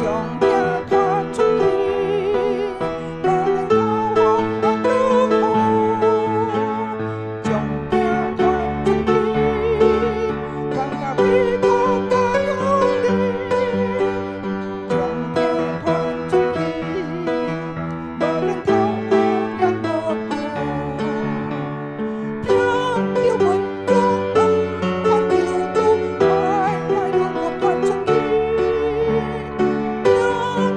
將疼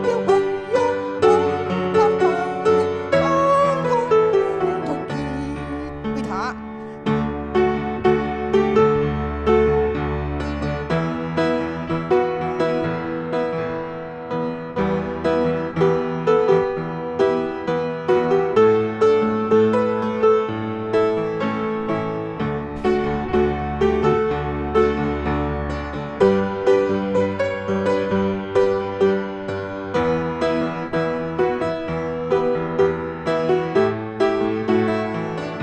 傳出去，無論透風抑落雨，將疼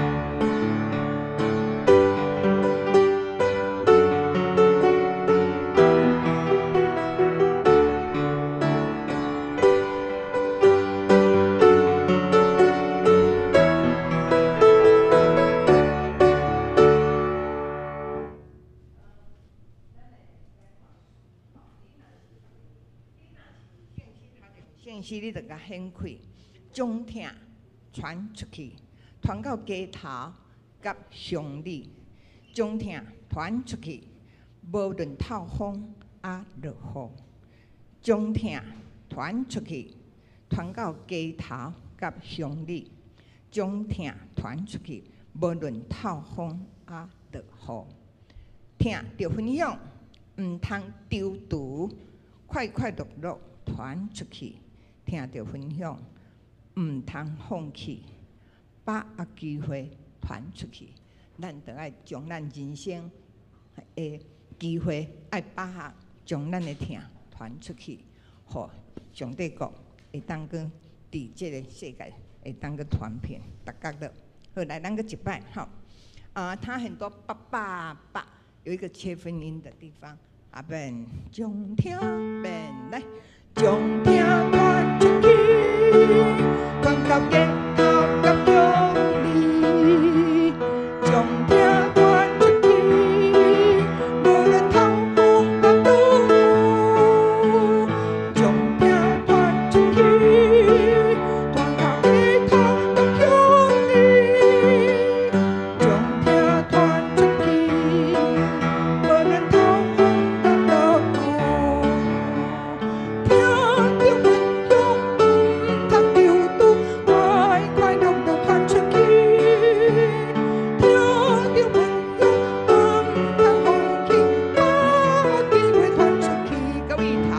傳出去，傳到街頭佮鄉里，將疼傳出去，無論透風抑落雨，聽著分享，毋通躊躇，快快樂樂傳出去。聽著分享，毋通放棄，通通出去。對頭。信息你著共顯開，將疼傳出去，傳到街頭佮鄉里，將疼傳出去，無論透風抑落雨，將疼傳出去，傳到街頭佮鄉里，將疼傳出去，無論透風抑落雨，聽著分享，毋通躊躇，快快樂樂傳出去。聽著分享，毋通放棄，把握機會傳出去。咱著愛將咱人生的機會愛把握，將咱的疼傳出去，予上帝國會當閣佇這个世界會當閣傳遍逐角落。好，來，咱閣一擺吼。啊，它很多叭叭叭，有一個切分音的地方。啊，變將疼變來，將疼傳出去，傳到街頭佮鄉里，將疼傳出去，無論透風抑落雨，將疼傳出去，傳到街頭佮鄉里，將疼傳出去，無論透風抑落雨，聽著分享，毋通躊躇，快快樂樂傳出去。聽著分享，毋通放棄，把握機會傳出去。各位頭，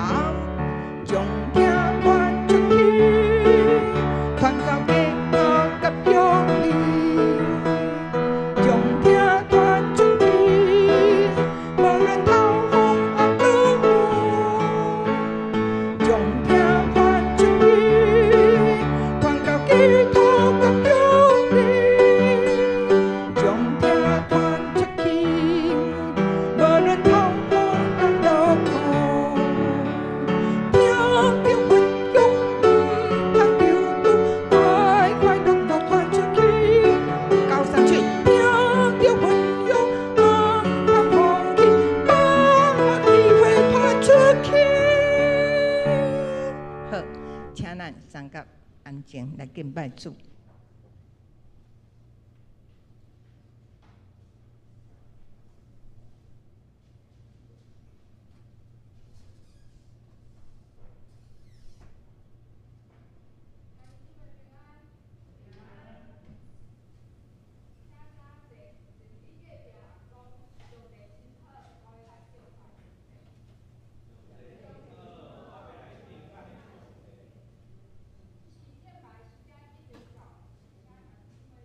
將疼傳出去，傳到街頭佮鄉里，將疼傳出去，無論透風抑落雨，將疼傳出去，傳到街頭佮鄉里，將疼傳出去，無論透風抑落雨，聽著分享，毋通躊躇，快快樂樂傳出去。高上去，聽著分享，毋通放棄，把握機會傳出去。好，請咱三甲安靜來敬拜主。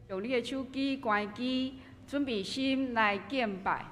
用你的手機關機，準備心來敬拜。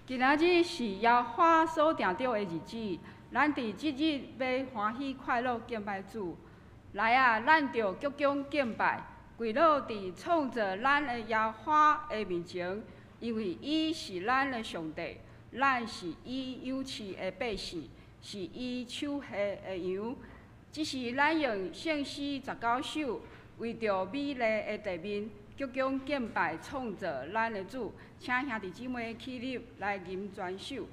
今仔日是耶和華所定著的日子，咱佇這日欲歡喜快樂敬拜主。來啊，咱著鞠躬敬拜，跪落佇創造咱的耶和華的面前，因為伊是咱的上帝，咱是伊養飼的百姓，是伊手下的羊。這時咱用聖詩19首，為著美麗的地面，鞠躬敬拜創造咱的主，請兄弟姊妹起立來吟全首。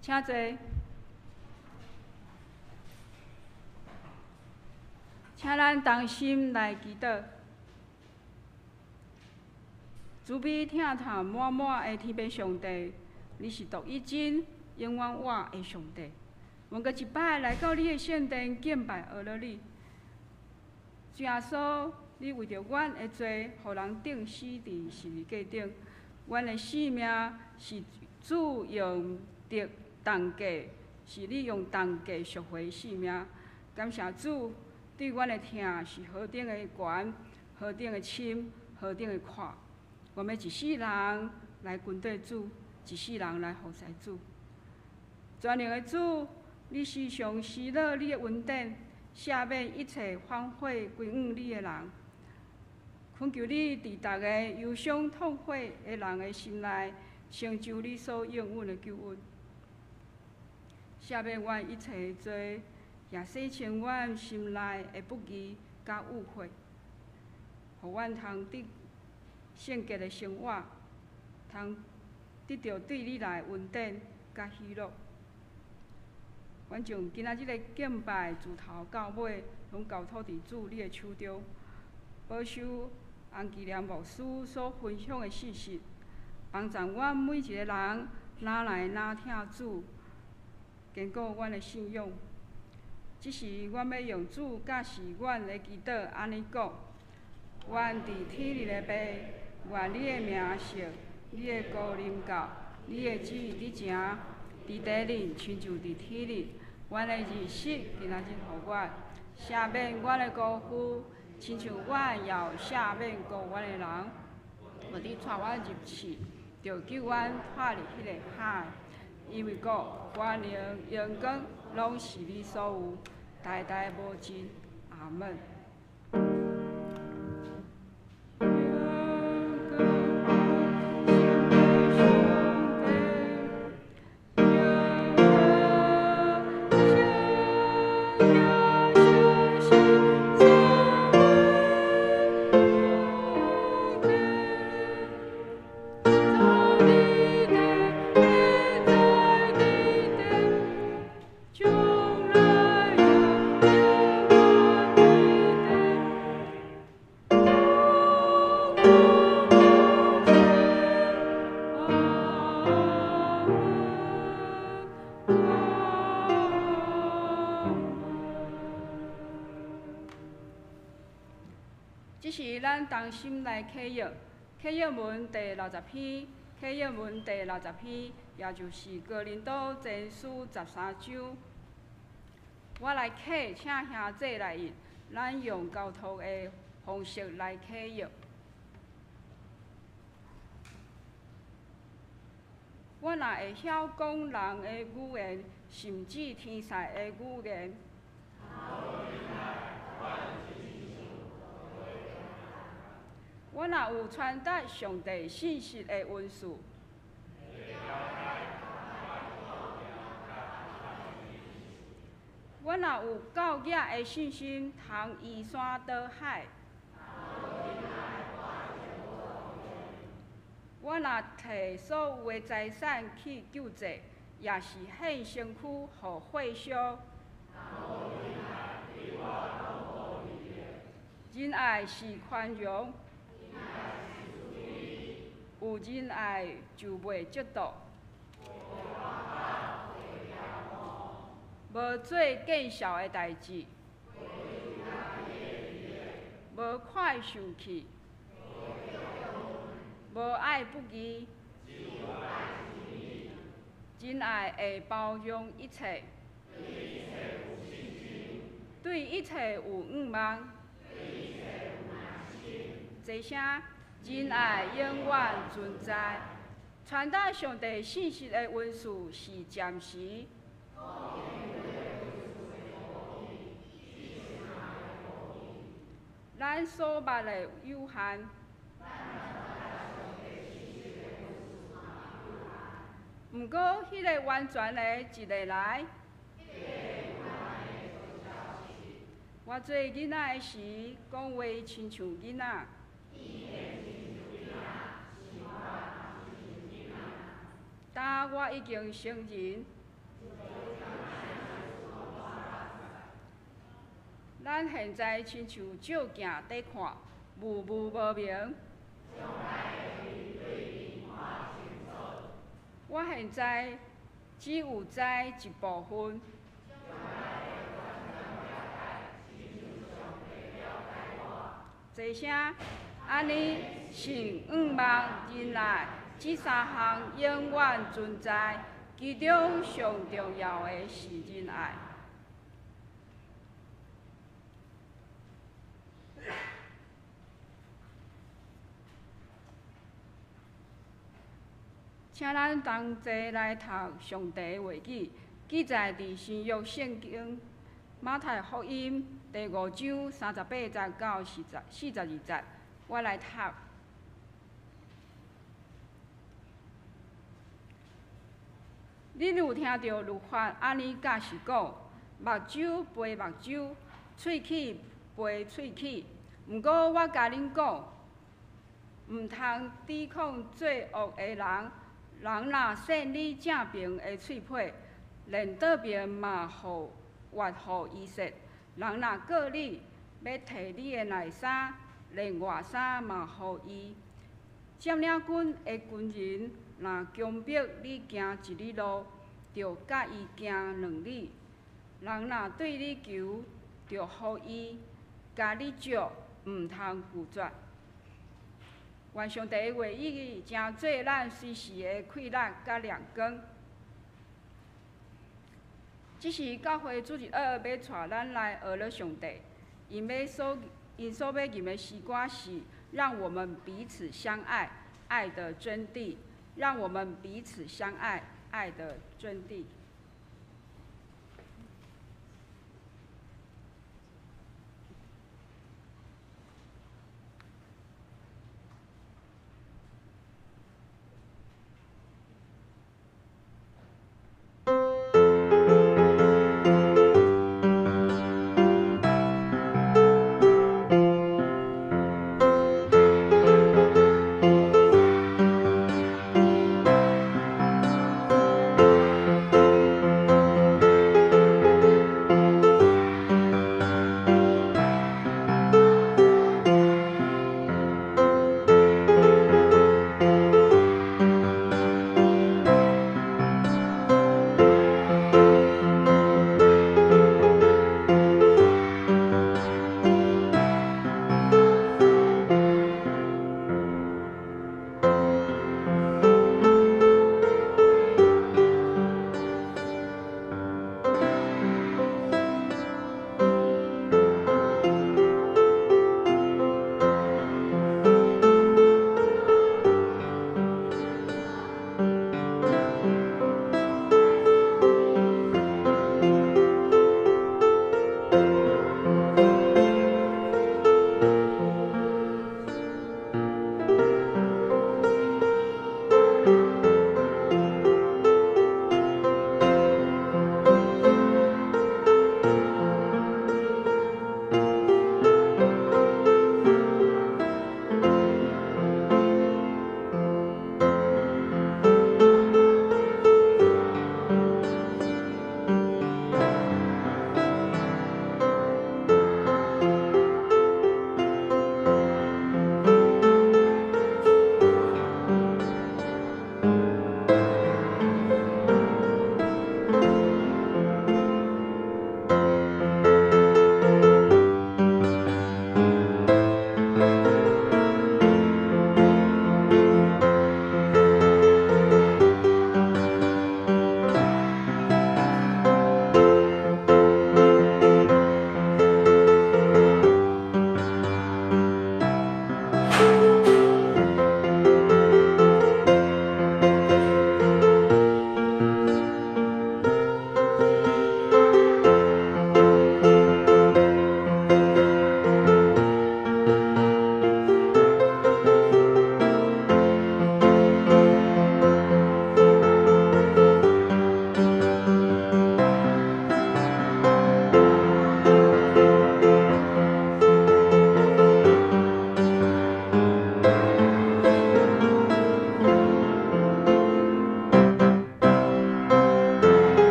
請坐，請咱同心來祈禱。慈悲疼痛滿滿的天父上帝，你是獨一真、永遠活的上帝。阮閣一擺來到你的聖殿敬拜阿羅你。主耶穌，你為著阮的罪，予人釘死佇十字架頂。阮的性命是主用得重價，是你用重價贖回性命。感謝主，對阮的疼是何等的懸，何等的深，何等的闊。我欲一世人來跟綴主，一世人來服侍主。全能的主，你時常施落你的恩典，赦免一切反悔歸向你的人。懇求你佇逐个憂傷痛悔的人的心內，成就你所應允的救恩。赦免阮一切的罪，也洗清阮心內的不義佮污穢，予阮通得聖潔的生活，通得著對你來的恩典佮喜樂。阮將今仔日的敬拜自頭到尾，攏交託佇主你的手中，保守洪基廉牧師所分享的信息，幫助阮每一个人，若來若疼主，堅固阮的信仰。這時，阮欲用主教示阮的祈禱，按呢講：阮佇天裡的父，願你的名聖，你的國臨到，你的旨意佇成，佇地裡親像佇天裡。阮的日食今仔日予阮，赦免阮的辜負，親像阮也有赦免告阮的人，毋得帶阮入試，著救阮脫離彼個歹。因為國、權能、榮光，攏是你所有，代代無盡。阿門。這是咱同心來啟約，啟約文第六十篇，啟約文第六十篇，也就是哥林多前書13章。我來啟，請兄弟來印，咱用交託的方式來啟約。我若會曉講人的語言，甚至天使的語言。我若有傳達上帝信息的恩賜，我若有夠額的信心，通移山倒海，我若提所有的財產去救濟，也是獻身軀予火燒。仁愛是寬容，有仁愛就袂嫉妒，無做見笑的代誌，無快受氣，無愛不義，仁愛會包容一切，對一切有向望。齊聲，仁愛永遠存在。傳達上帝信息的恩賜是暫時。咱所捌的有限。毋過，彼个完全的一个來。我做囡仔的時，講話親像囡仔。今我已經成人。咱現在親像照鏡佇看，霧霧無明。我現在只有知一部分。齊聲，按呢信、向望、忍耐，這三項永遠存在。其中上重要的是仁愛。請咱同齊來讀上帝的話語，記載佇新約聖經馬太福音第五章38節到42節。我來讀。恁有聽著律法按呢教示講：目睭賠目睭，喙齒賠喙齒。毋過我共恁講，毋通抵抗做惡的人。人若扇你正爿的喙皮，連倒爿嘛予越予伊扇。人若告你，欲提你的內衫，連外衫嘛予伊。佔領軍的軍人若強迫你行一里路，著佮伊行兩里。人若對你求，著予伊；共你借，毋通拒絕。願上帝的話語成做咱隨時的氣力佮亮光。這時教會主日學欲帶咱來學了上帝，𪜶欲所 𪜶所欲吟的诗歌是：让我们彼此相爱，爱的真谛。让我们彼此相爱，爱的真谛。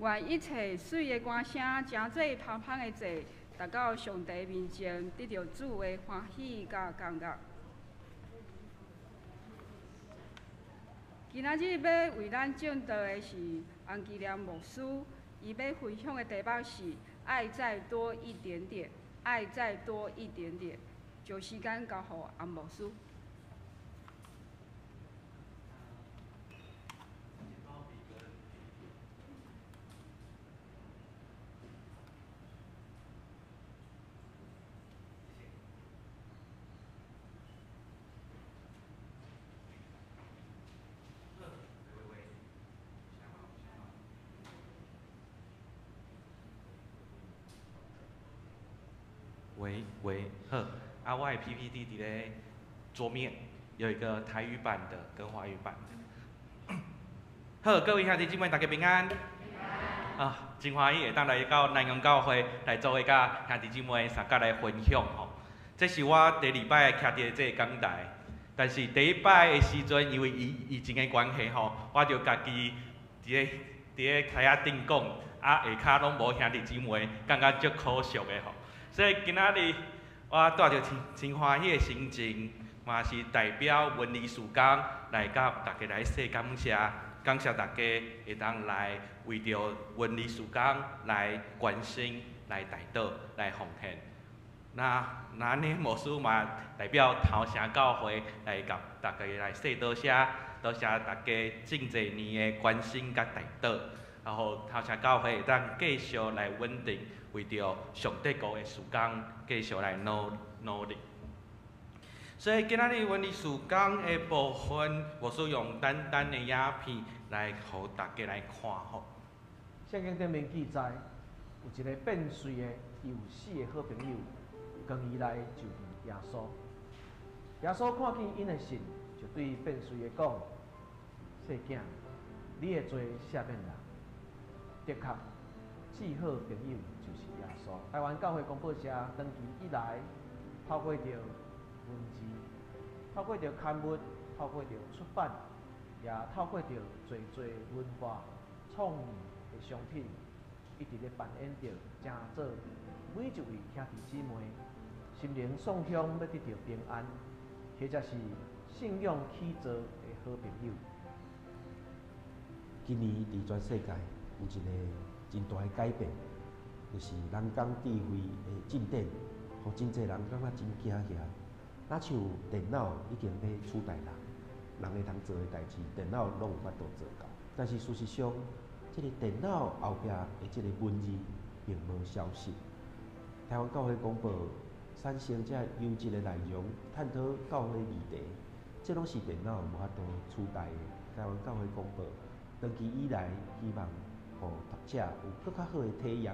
愿一切媠的歌声，成做芳香的祭，达到上帝面前，得著主的欢喜佮感觉。今仔日欲为咱证道的是洪基廉牧师，伊欲分享的题目是“爱再多一点点，爱再多一点点”。将时间交予洪牧师。喂喂，好，啊，我的 PPT 佇咧桌面有一個台語版的跟華語版的。好，各位兄弟姊妹，大家平安。啊，真歡喜會當來到南洋教會來做伙佮兄弟姊妹相佮來分享吼。這是我第二擺徛佇這個講台，但是第一擺的時陣，因為疫情的關係吼，我就家己佇咧台仔頂講，啊下跤攏無兄弟姊妹，感覺足可惜的吼。所以今仔日我帶著真歡喜的心情，嘛是代表文理事工來佮大家來說感謝。感謝大家會當來為著文理事工來關心、來代禱、來奉獻。那呢，牧師嘛代表頭城教會來共大家來說多謝，多謝大家這濟年的關心佮代禱，然後頭城教會會當繼續來穩定，為著上帝國的事工繼續來努努力。所以今仔日文理事工的部分，牧師用簡單的影片來予大家來看吼。聖經頂面記載，有一个變穗的，伊有四个好朋友，扛伊來就見耶穌。耶穌看見𪜶的信，就對變穗的講：細囝，你的罪赦免啦。的確，至好朋友就是耶穌。台灣教會公報社長期以來，透過著文字，透過著刊物，透過著出版，也透過著濟濟文化創意的商品，一直咧扮演著成做每一位兄弟姊妹心靈送向欲得著平安，或者是信仰起造的好朋友。今年佇全世界有一個真大的改變，就是人工智慧的進展，予真濟人感覺真驚嚇。若像電腦已經欲取代人，人會通做的代誌，電腦攏有法度做到。但是事實上，這个電腦後壁的這个文字並無消失。台灣教會公報產生這優質的內容，探討教會議題，這攏是電腦無法度取代的。台灣教會公報長期以來希望予讀者有閣較好的體驗，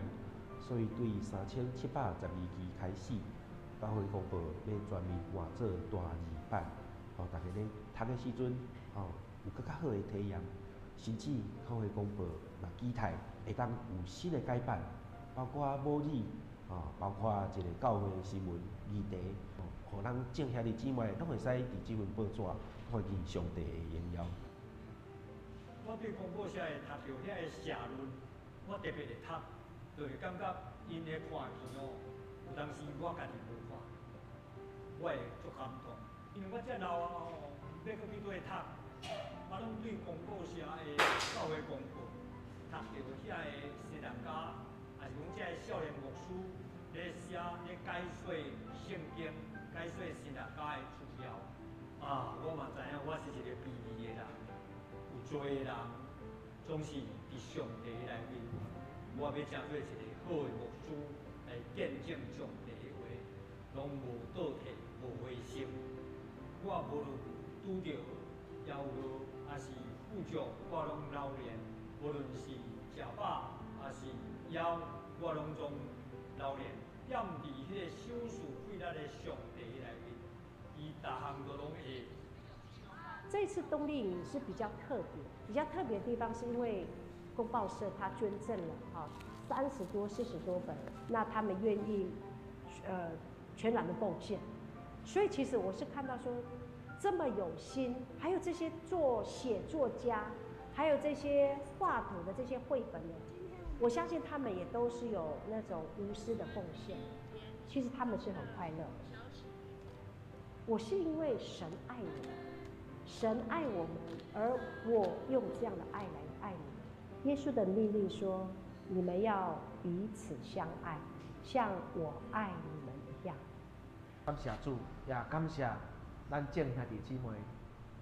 所以對3712期開始，教會公報欲全面換做大字版，予大家咧讀的時陣，吼有閣較好的體驗。甚至教會公報嘛期待會當有新的改版，包括母語，吼，包括一個教會新聞議題，予咱眾兄弟姊妹攏會使佇這份報紙看見上帝的榮耀。我對公報社會讀著遐个社論，我特別會讀，就會感覺𪜶咧看見哦，有當時我家己無看，我會足感動，因為我遮老啊吼，欲閣去佗讀，我攏對公報社的教會公報讀著遐个神學家，抑是講這个少年牧師咧寫咧解說聖經、解說神學家的資料，啊，我嘛知影我是一个卑微的人，有罪的人總是佇上帝內面，我欲成做一个好的牧師來見證上帝的話，攏無倒退、無灰心。我無論拄著枵餓，抑是富足，我攏老練；無論是食飽，抑是枵，我攏總老練。踮佇彼个賞賜惠咱的上帝內面，伊逐項都攏會。這次冬令營是比較特別，比較特別的地方是因為公報社他捐贈了哈30多、40多本，那他們願意全然的奉獻，所以其實我是看到說這麼有心，還有這些做寫作家，還有這些畫圖的這些繪本的，我相信他們也都是有那種無私的奉獻，其實他們是很快樂的。我是因為神愛我。神愛我們，而我用這樣的愛來愛你。耶穌的命令說：“你們要彼此相愛，像我愛你們一樣。” 感謝主，也感謝咱眾兄弟姊妹，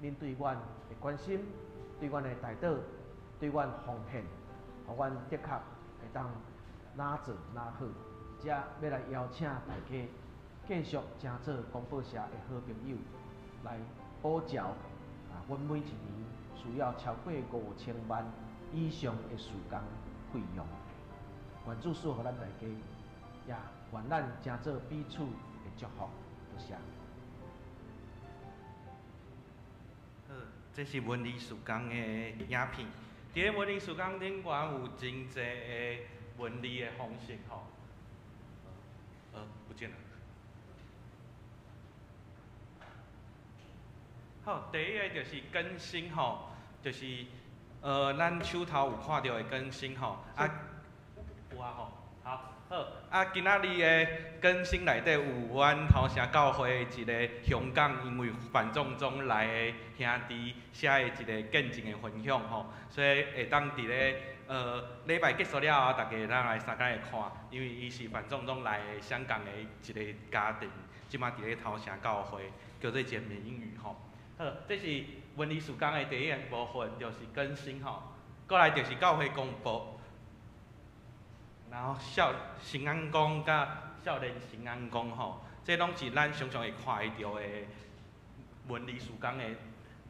恁對阮的關心，對阮的代禱，對阮奉獻，予阮的確會當哪做哪好。遮欲來邀請大家繼續成做公報社的好朋友，來補繳啊，阮每一年需要超過5000萬以上的事工費用。願主賜予咱大家，也願咱成做彼此的祝福。多謝。好，這是文理事工的影片。佇咧文理事工頂懸有真濟的文理的方式吼。不見了。好，第一个就是更新吼，就是咱手頭有看著的更新吼，啊，有啊吼，好，好，啊，今仔日的更新內底有阮頭城教會一个香港因為反送中來的兄弟寫的一个見證的分享吼，所以會當佇咧禮拜結束了後，大家會當來相共來看，因為伊是反送中來的香港的一个家庭，這馬佇咧頭城教會，叫做簡明英語吼。好，這是文理事工的第一个部分，就是更新吼，過來就是教會公報。然後少新安宮佮少年新安宮吼，這攏是咱常常會看會著的文理事工的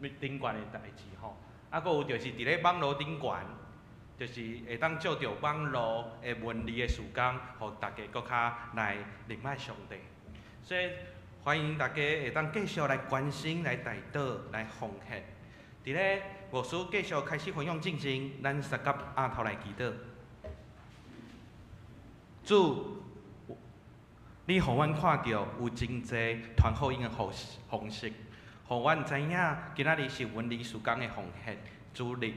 頂懸的代誌吼。啊，閣有就是佇咧網路頂懸，就是會當借著網路的文理的事工，予大家閣較來認識上帝。所以歡迎大家會當繼續來關心、來代禱、來奉獻。佇咧牧師繼續開始分享進前，咱相佮徛頭來祈禱。主，你予阮看著有真濟傳福音的方式，予阮知影今仔日是文理事工的奉獻主日，予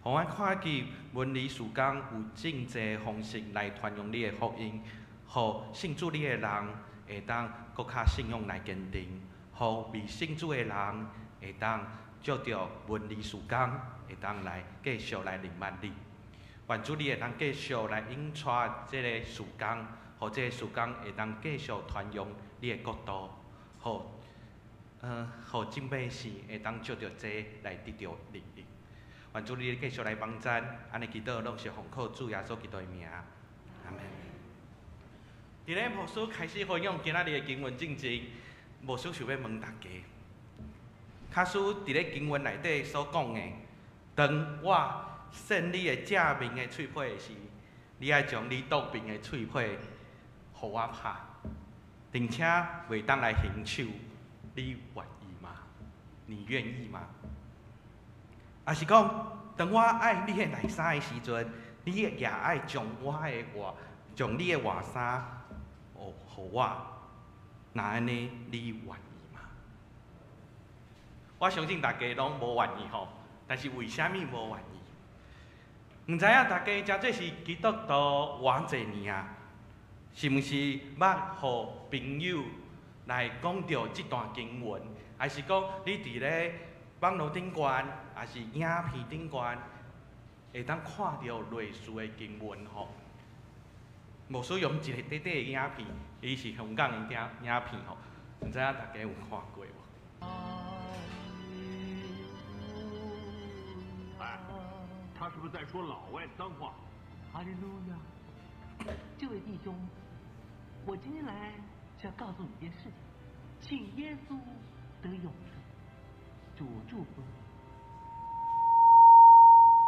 阮看見文理事工有真濟方式來傳揚你的福音，予信主你的人會當閣較信仰來堅定，予未信主的人會當藉著文理事工會當來繼續來認捌你。願主你會當繼續來引帶這个事工，予這个事工會當繼續傳揚你的國度，予眾百姓會當藉著這來得著利益。願主你繼續來幫贊，按呢祈禱攏是奉靠主耶穌基督的名，阿們。佇咧牧師開始分享今仔日的經文進前，牧師想欲問大家，假使佇咧經文內底所講的，當我扇你的正面的喙皮時，你愛將你倒爿的喙皮予我拍，並且袂當來還手，你願意嗎？你願意嗎？抑是講，當我愛你的內衫的時陣，你也愛將我的外，將你的外衫予我，若按呢，你願意嗎？我相信大家攏無願意吼，但是為啥物無願意？毋知影大家誠濟是基督徒偌濟年啊？是毋是捌予朋友來講著這段經文？還是講你佇咧網路頂懸，抑是影片頂懸，會當看著類似的經文吼？牧師用一个短短的影片，伊是香港的影片吼，毋知影大家有看過無？哎，他是不是在說老外髒話？哈利路亞！這位弟兄，我今天來是要告訴你一件事情，信耶穌得永生，主祝福你。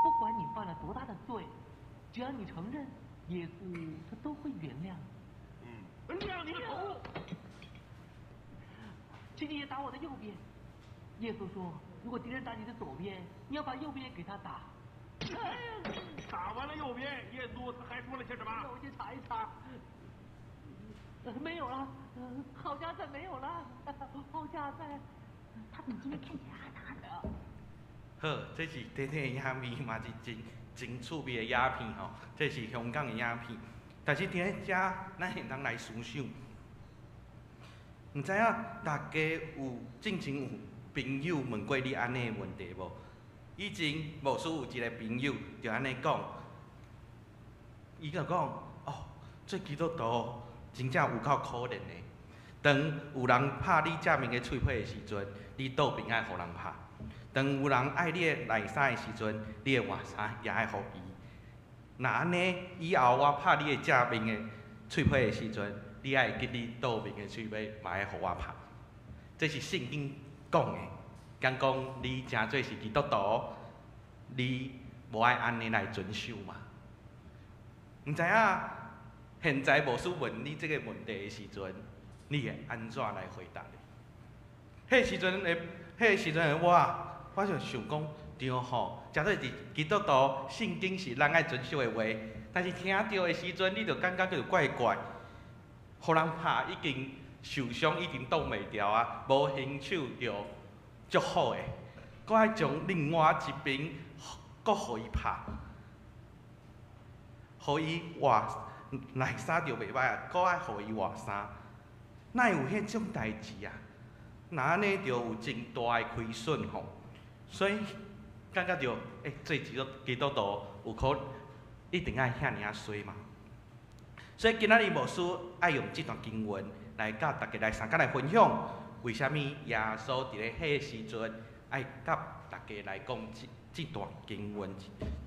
不管你犯了多大的罪，只要你承認，耶穌他都會原諒你。嗯，諒你個頭！請你也打我的右邊。耶穌說，如果敵人打你的左邊，你要把右邊給他打。打完了右邊，耶穌他還說了些什麼？讓我去查一查。沒有了，好家在沒有了，好家在。他怎麼今天看起來哈哈的？好，這是短短的影片，嘛是真真趣味的影片吼。這是香港的影片，但是佇咧遮，咱會當來思想，毋知影大家有進前有朋友問過你按呢的問題無？以前牧師有一個朋友就按呢講，伊就講哦，做基督徒真正有夠可憐的。當有人拍你正面的喙皮的時陣，你倒爿愛予人拍；當有人愛你的內衫的時陣，你的外衫也愛予伊。若按呢，以後我拍你的正面的喙皮的時陣，你愛記你倒爿的喙皮嘛愛予我拍。這是聖經講的。敢講你誠做是基督徒，你無愛按呢來遵守嗎？毋知影現在牧師問你這個問題的時陣，你會按怎來回答呢？彼個時陣的我，我就想講，對吼，誠做是基督徒，聖經是咱愛遵守的話，但是聽著的時陣，你就感覺叫怪怪，予人拍已經受傷，已經擋袂牢啊，無還手就足好的，閣愛將另外一邊閣予伊拍，予伊活內衫就袂䆀啊，閣愛予伊換衫，哪會有彼種代誌啊？若按呢就有真大的虧損吼，所以感覺著，欸，做基督徒有可一定愛遐爾仔衰嘛。所以今仔日牧師愛用這段經文來佮大家來相共來分享，為啥物耶穌佇咧彼個時陣愛佮大家來講這段經文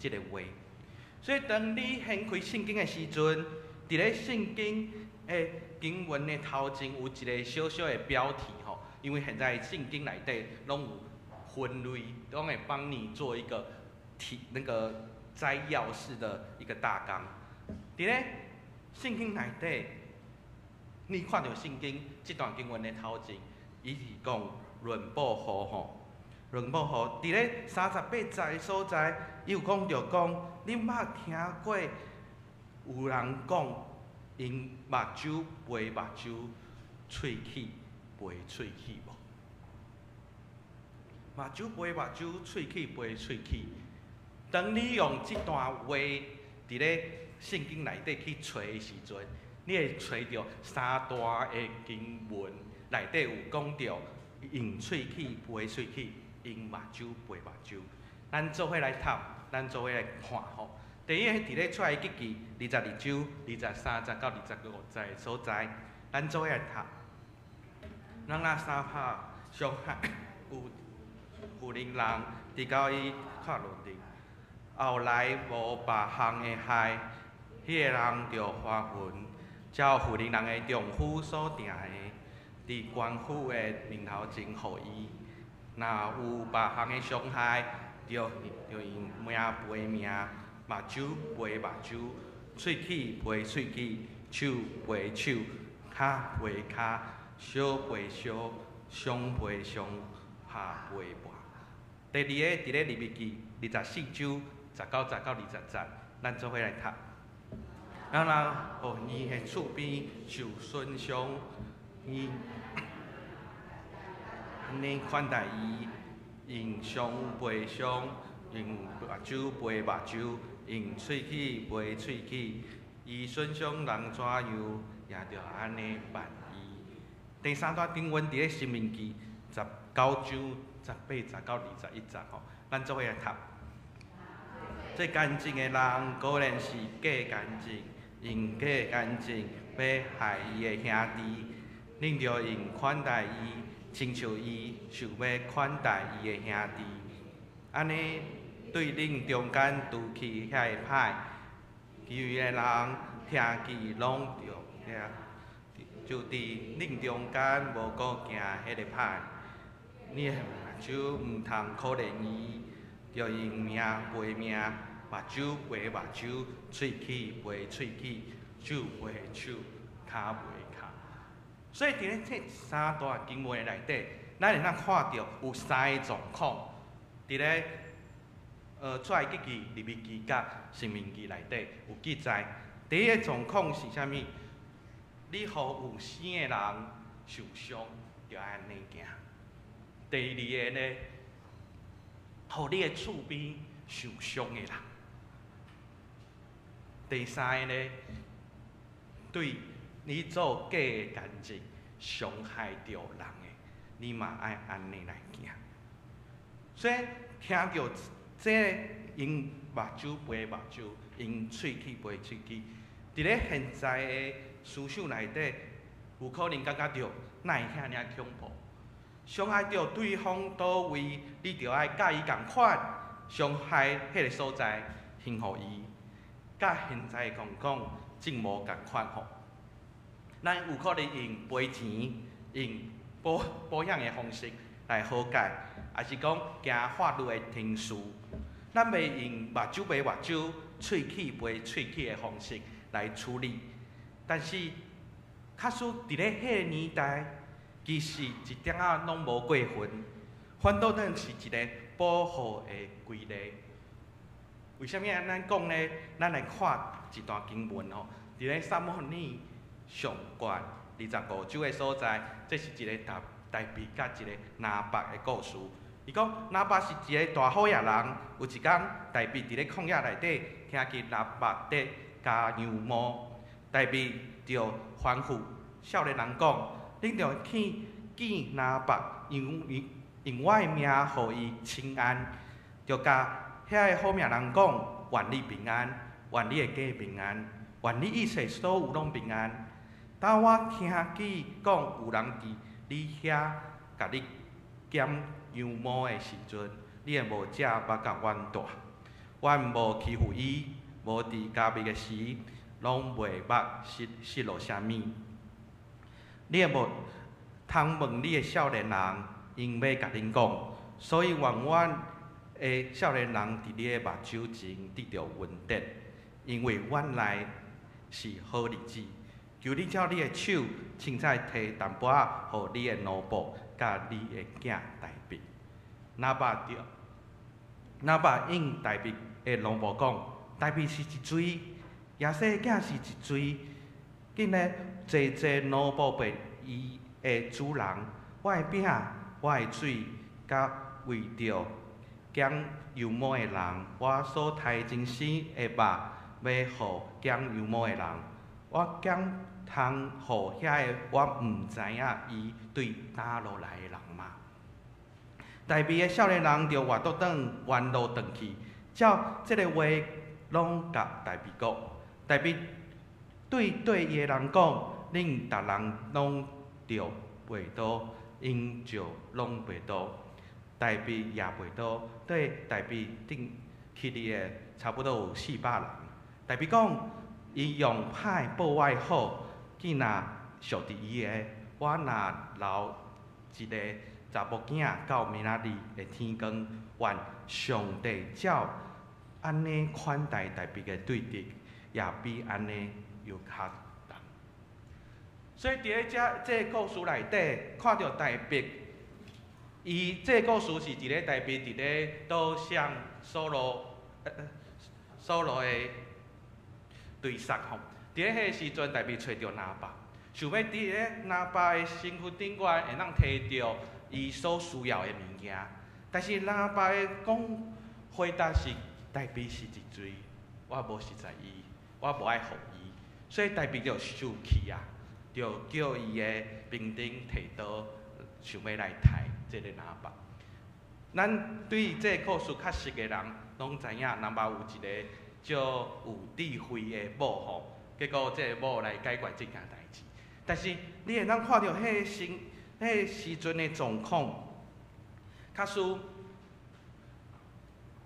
這個話。所以當你掀開聖經的時陣，佇咧聖經的經文的頭前有一個小小的標題吼，因為現在聖經內底攏有分類，攏會幫你做一個題那個摘要式的一個大綱。佇咧聖經內底，你看著聖經這段經文的頭前，伊是講論報復吼，論報復。佇咧38節的所在，伊有講著講，你捌聽過有人講，用目睭賠目睭，喙齒賠喙齒無？目睭賠目睭，喙齒賠喙齒。當你用這段話佇咧聖經內底去揣的時陣，你會揣著三段的經文內底有講著用喙齒賠喙齒，用目睭賠目睭。咱做伙來讀，咱做伙來看吼。第一個佇咧出埃及記22章23節到25節的所在，咱做伙來讀。人若相拍傷害有婦人人，直到伊煞落地，後來無別項的害，彼個人著還魂，照婦人人的丈夫所定的，佇官府的面頭前予伊。若有別項的傷害，著用命賠命，目睭賠目睭，喙齒賠喙齒，手賠手，跤賠跤，燒賠燒，傷賠傷，拍賠破。第二个，佇咧利未記24章19節到20節，咱做伙來讀。人若予耳的厝邊受損傷，伊按呢款待伊，用傷賠傷，用目睭賠目睭，用喙齒賠喙齒，伊損傷人怎樣，也著按呢辦伊。第三段經文佇咧申命記19章18節到21節吼，咱做伙來讀。做乾淨的人果然是假乾淨，用假乾淨欲害伊的兄弟，恁著用款待伊，親像伊想欲款待伊的兄弟。按呢對恁中間除去遐个歹，其餘的人聽見攏著聽，就佇恁中間無閣行彼个歹。你的目睭毋通可憐伊，著用命賠命，目睭賠目睭，喙齒賠喙齒，手賠手，跤賠跤。所以佇咧這三段經文內底，咱會當看著有三个狀況，佇咧出埃及記、利未記佮申命記內底有記載。第一个狀況是啥物？你予有生的人受傷，著愛按呢行。第二个呢，予你的厝邊受傷的人。第三个呢，對你做假的見證，傷害著人的，你嘛愛按呢來行。所以聽著這个用目睭賠目睭，用喙齒賠喙齒，佇咧現在的思想內底，有可能感覺著哪會遐爾仔恐怖？傷害著對方佗位，你著愛佮伊仝款，傷害彼个所在，還予伊。佮現在講講，真無仝款吼。咱有可能用賠錢、用保險的方式來和解，抑是講行法律的程序。咱袂用目睭賠目睭、喙齒賠喙齒的方式來處理。但是，假使佇咧彼个年代，其實一點仔攏無過分，反倒當是一个保護的規例。為啥物按呢講呢？咱來看一段經文吼，佇咧撒母耳上卷25章的所在，這是一个大衛佮一個拿伯的故事。伊講拿伯是一个大好野人，有一工大衛佇咧曠野內底，聽見拿伯佇咬羊毛，大衛就吩咐少年人講：恁著去見拿伯，用我的名予伊請安，著共遐个好命人講：願你平安，願你的家平安，願你一切所有攏平安。當我聽見講有人佇你遐共你剪羊毛的時陣，你的牧者捌共阮帶，阮無欺負伊，無佇迦密的時，攏袂捌失落啥物。你的無通問你的少年人，𪜶欲共恁講，所以願阮的少年人佇你的目睭前得著恩典，因為阮來是好日子。求你照你的手，凊彩提淡薄仔，予你的奴僕佮你的囝大衛。拿伯應大衛的奴僕講：大衛是一罪，耶西的囝是一罪，竟然濟濟奴僕陪伊的主人，我的餅、我的水，佮為著剪羊毛的人，我所頭前生的肉，欲予剪羊毛的人，我敢通予遐个我毋知影伊對佗落來的人嗎？大衛的少年人就活倒轉原路轉去，照這个話攏共大衛講。大衛對伊的人講：恁逐人攏著背刀，𪜶就攏背刀。大衛也背刀，對大衛頂起立的差不多有400人。大衛講：伊用歹報我的好，見若屬佇伊的，我若留一个查某囝到明仔日的天光，願上帝照按呢款待大衛的對敵，也比按呢猶較重。所以佇咧遮這个故事內底，看著大衛，伊這个故事是佇咧大衛佇咧倒向掃羅的追殺吼。佇咧彼个時陣，大衛揣著拿伯，想欲佇咧拿伯的身軀頂懸會當提著伊所需要的物件，但是拿伯的講回答是：大衛是一罪，我無實在伊，我無愛予伊，所以大衛就生氣啊，就叫伊的兵丁提刀，想欲來刣這个拿伯。咱對這个故事較熟的人，攏知影拿伯有一个足有智慧的某吼，結果這个某來解決這件代誌。但是你會當看著彼个時、彼个時陣的狀況，假使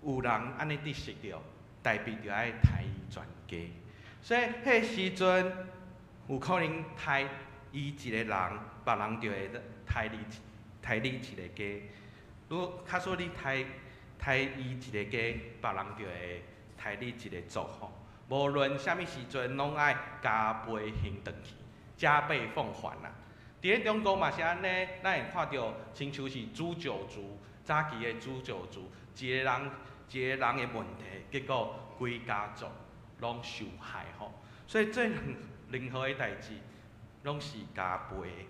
有人按呢得失著，大衛就愛刣伊全家。所以彼個時陣有可能刣伊一個人，別人就會刣你一個家。如果假使你刣伊一個家，別人就會刣你一個族吼。無論啥物時陣，攏愛加倍還轉去，加倍奉還啊！佇咧中國嘛是按呢，咱會看著親像是誅九族，早期的誅九族，一個人一個人的問題，結果規家族攏受害吼。所以這任何的代誌，攏是加倍的。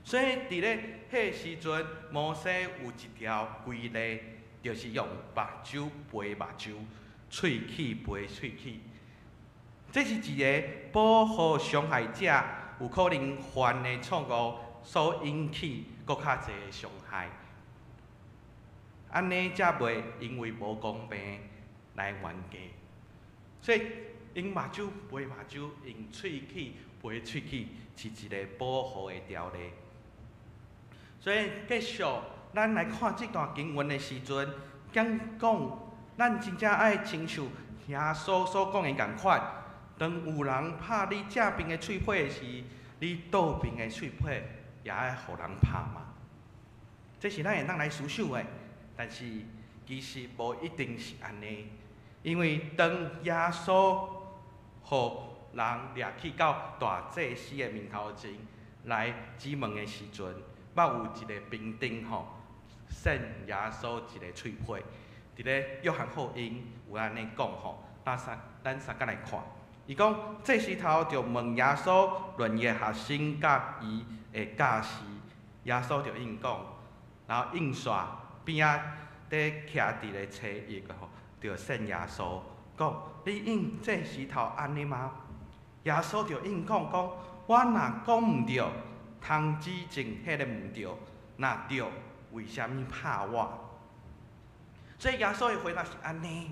所以佇咧彼個時陣，摩西有一條規例，就是用目睭賠目睭，喙齒賠喙齒。這是一個保護傷害者有可能犯的錯誤所引起閣較濟的傷害。按呢才袂因為無公平來冤家。所以用目睭賠目睭，用喙齒賠喙齒，是一個保護的條例。所以繼續，咱來看這段經文的時陣，講講咱真正愛親像耶穌所講的仝款。當有人拍你正邊的喙皮時，你倒邊的喙皮也愛予人拍嘛。這是咱會當來思想的，但是其實無一定是按呢，因為當耶穌予人掠去到大祭司的面頭前來質問的時陣，捌有一個兵丁吼，扇耶穌一个喙皮。佇咧約翰福音有按呢講吼，咱三個來看。伊講祭司頭就問耶穌論伊的學生佮伊的教示，耶穌就應講，然後應煞邊仔佇徛佇咧車翼吼，就扇耶穌講：你應祭司頭按呢嗎？耶穌就應講講：我若講毋對，通指證彼个毋對；若對，為啥物拍我？所以耶穌的回答是按呢：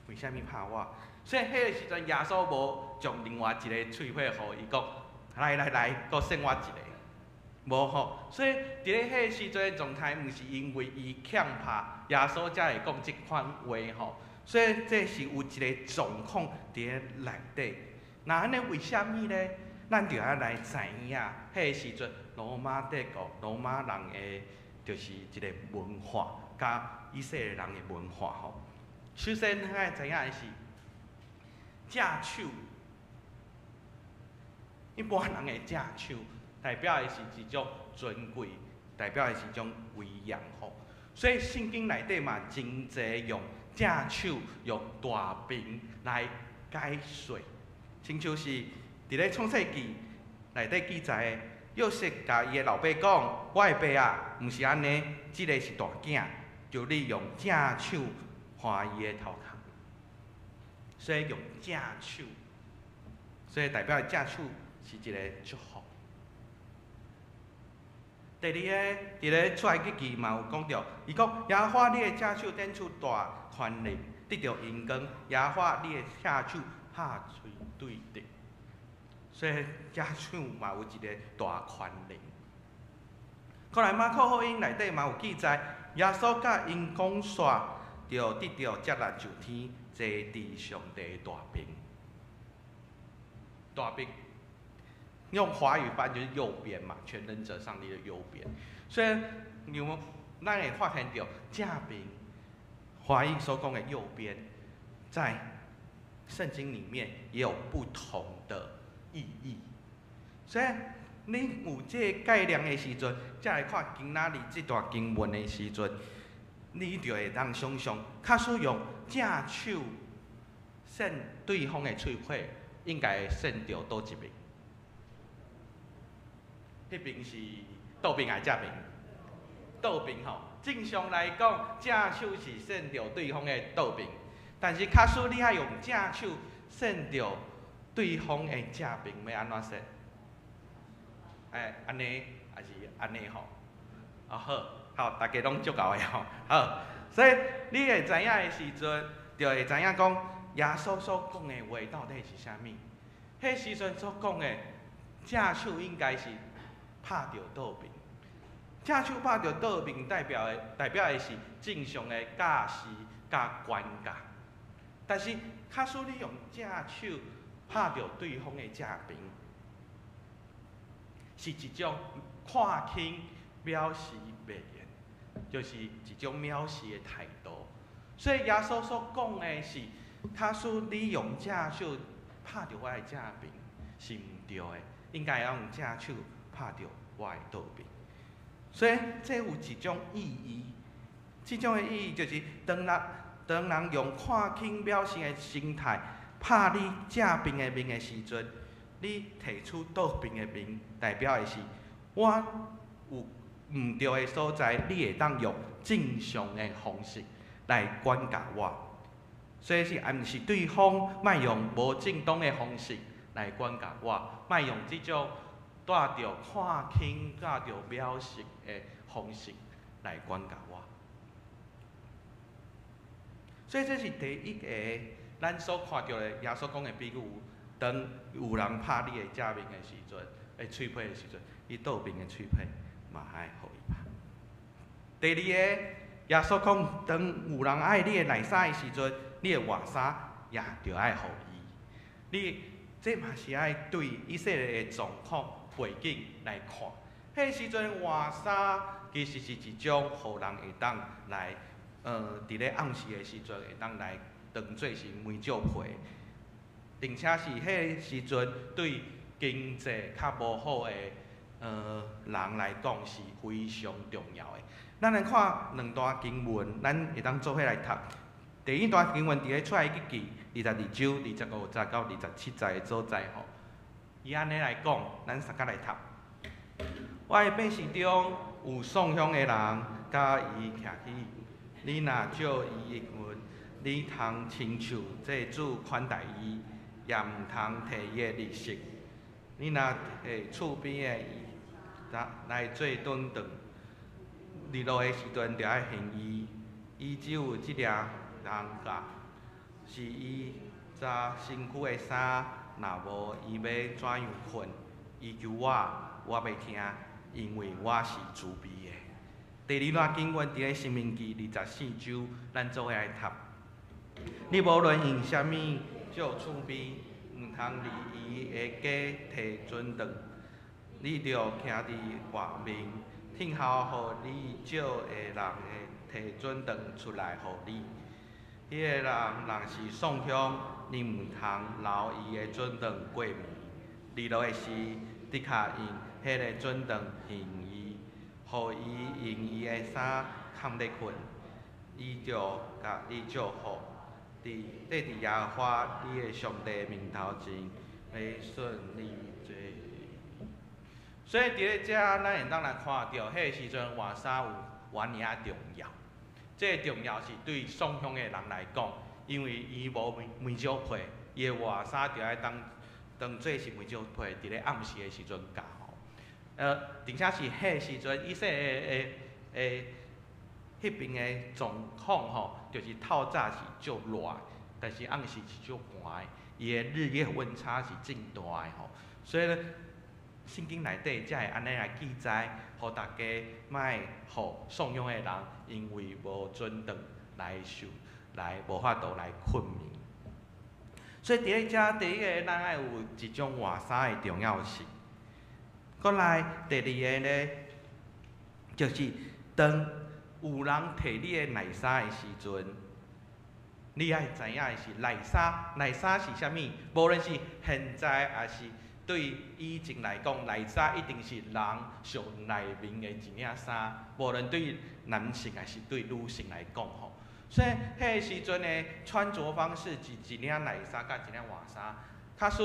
為啥物拍我？所以彼个時陣，耶穌無將另外一个喙皮予伊講：來來來，閣扇我一个。無吼，所以佇咧彼个時陣的狀態，毋是因為伊欠拍，耶穌才會講這款話吼。所以這是有一个狀況佇咧內底。那按呢為啥物咧？咱就愛來知影，彼個時陣羅馬帝國、羅馬人的，就是一个文化，佮以色列人的文化吼。首先，咱愛知影的是正手，一般人的正手代表的是一種尊貴，代表的是一種威嚴吼。所以聖經內底嘛真濟用正手用大柄來解說，親像是佇咧創世記內底記載的，約瑟共伊的老爸講：我的爸啊，毋是按呢，這个是大囝，求你用正手划伊的頭殼。所以用正手，所以代表正手是一個祝福。第二个，佇咧出埃及記嘛有講著，伊講耶和華你的正手展出大權能，得著榮光；耶和華你的正手拍槌對敵，所以正手嘛有一個大權能。過來馬可福音內底嘛有記載，耶穌佮𪜶講煞，就得著接納上天，坐佇上帝大爿。大爿。用華語翻就是右邊嘛，全能者上帝的右邊。所以，你們咱會發現著正爿，華語所講的右邊，在聖經裡面也有不同的意義。所以，你有這個概念的時陣，才來看今仔日這段經文的時陣，你就會當想像，假使用正手扇對方的喙皮，應該會扇著佗一邊？彼邊是倒邊抑正邊？倒邊吼，正常來講，正手是扇著對方的倒邊，但是假使你愛用正手扇著對方的正邊，欲按怎扇？欸，按呢，抑是按呢吼？哦好，好，大家攏足𠢕的吼，好，所以你會知影的時陣，就會知影講耶穌所講的話到底是啥物。彼時陣所講的正手應該是拍著倒爿，正手拍著倒爿，代表的是正常的教示佮管教。但是，假使你用正手拍著對方的正爿，是一種看輕、藐視別人，就是一種藐視的態度。所以耶穌所講的是，假使你用正手拍著我的正爿，是毋對的，應該要用正手拍著我的倒爿。所以這有一種意義，這種的意義就是當人用看輕藐視的心態拍你正爿的面的時陣，你提出倒爿的面，代表的是我有毋對的所在，你會當用正常的方式來管教我。所以是毋是對方莫用無正當的方式來管教我，莫用這種帶著看輕、帶著藐視的方式來管教我。所以這是第一個，咱所看著的耶穌講的比喻。當有人拍你的正面的時陣，的喙皮的時陣，你倒爿的喙皮嘛愛予伊拍。第二个，耶穌講，當有人愛你的內衫的時陣，你的外衫也著愛予伊。你這嘛是愛對以色列的狀況背景來看。彼時陣外衫其實是一種予人會當來，佇咧暗時的時陣會當來當做是糜石皮，並且是彼个時陣對經濟較無好的人來講是非常重要的。咱來看兩段經文，咱會當做伙來讀。第一段經文佇咧出埃及記22章25節到27節的所在吼，伊按呢來講，咱相共來讀。我的百姓中有喪鄉的人，佮伊徛起，你若借伊的銀，你通親手祭主款待伊，也毋通提伊的利息。你若提厝邊的來做轉轉，日落的時陣著愛還伊。伊只有這領重價，是伊紮身軀的衫。若無伊欲怎樣睏？伊求我，我欲聽，因為我是慈悲的。第二段經文佇咧《申命記》24章，咱做伙來讀。你無論用啥物借厝邊，毋通佇伊的家提準轉。你著徛佇外面，聽候予你借的人會提準轉出來予你。彼個人若是送鄉，你毋通留伊的準轉過暝。日落的時，的確用彼個準轉還伊，予伊用伊的衫崁咧睏。伊就共你祝福，佇綴佇耶和華你的上帝面頭前，欲順利做。所以佇咧遮，咱會當來看著，彼个時陣換衫有偌爾仔重要。這个重要是對送鄉的人來講，因為伊無棉絮被，伊的外衫著愛當當做是棉絮被，佇咧暗時的時陣蓋吼。而且是彼个時陣，以色列的彼邊的狀況吼，就是透早是足熱，但是暗時是足寒的，伊的日夜溫差是真大的吼。所以咧，聖經內底才會按呢來記載，予大家莫予送養的人因為無準轉來受來無法度來睏眠。所以佇咧遮，第一个咱愛有一種換衫的重要性。閣來第二个咧，就是當有人提你的內衫的時陣，你愛知影的是內衫，內衫是啥物？無論是現在抑是對以前來講，內衫一定是人上內面的一領衫，無論對男性抑是對女性來講吼。所以彼个時陣的穿著方式是一領內衫佮一領外衫。假使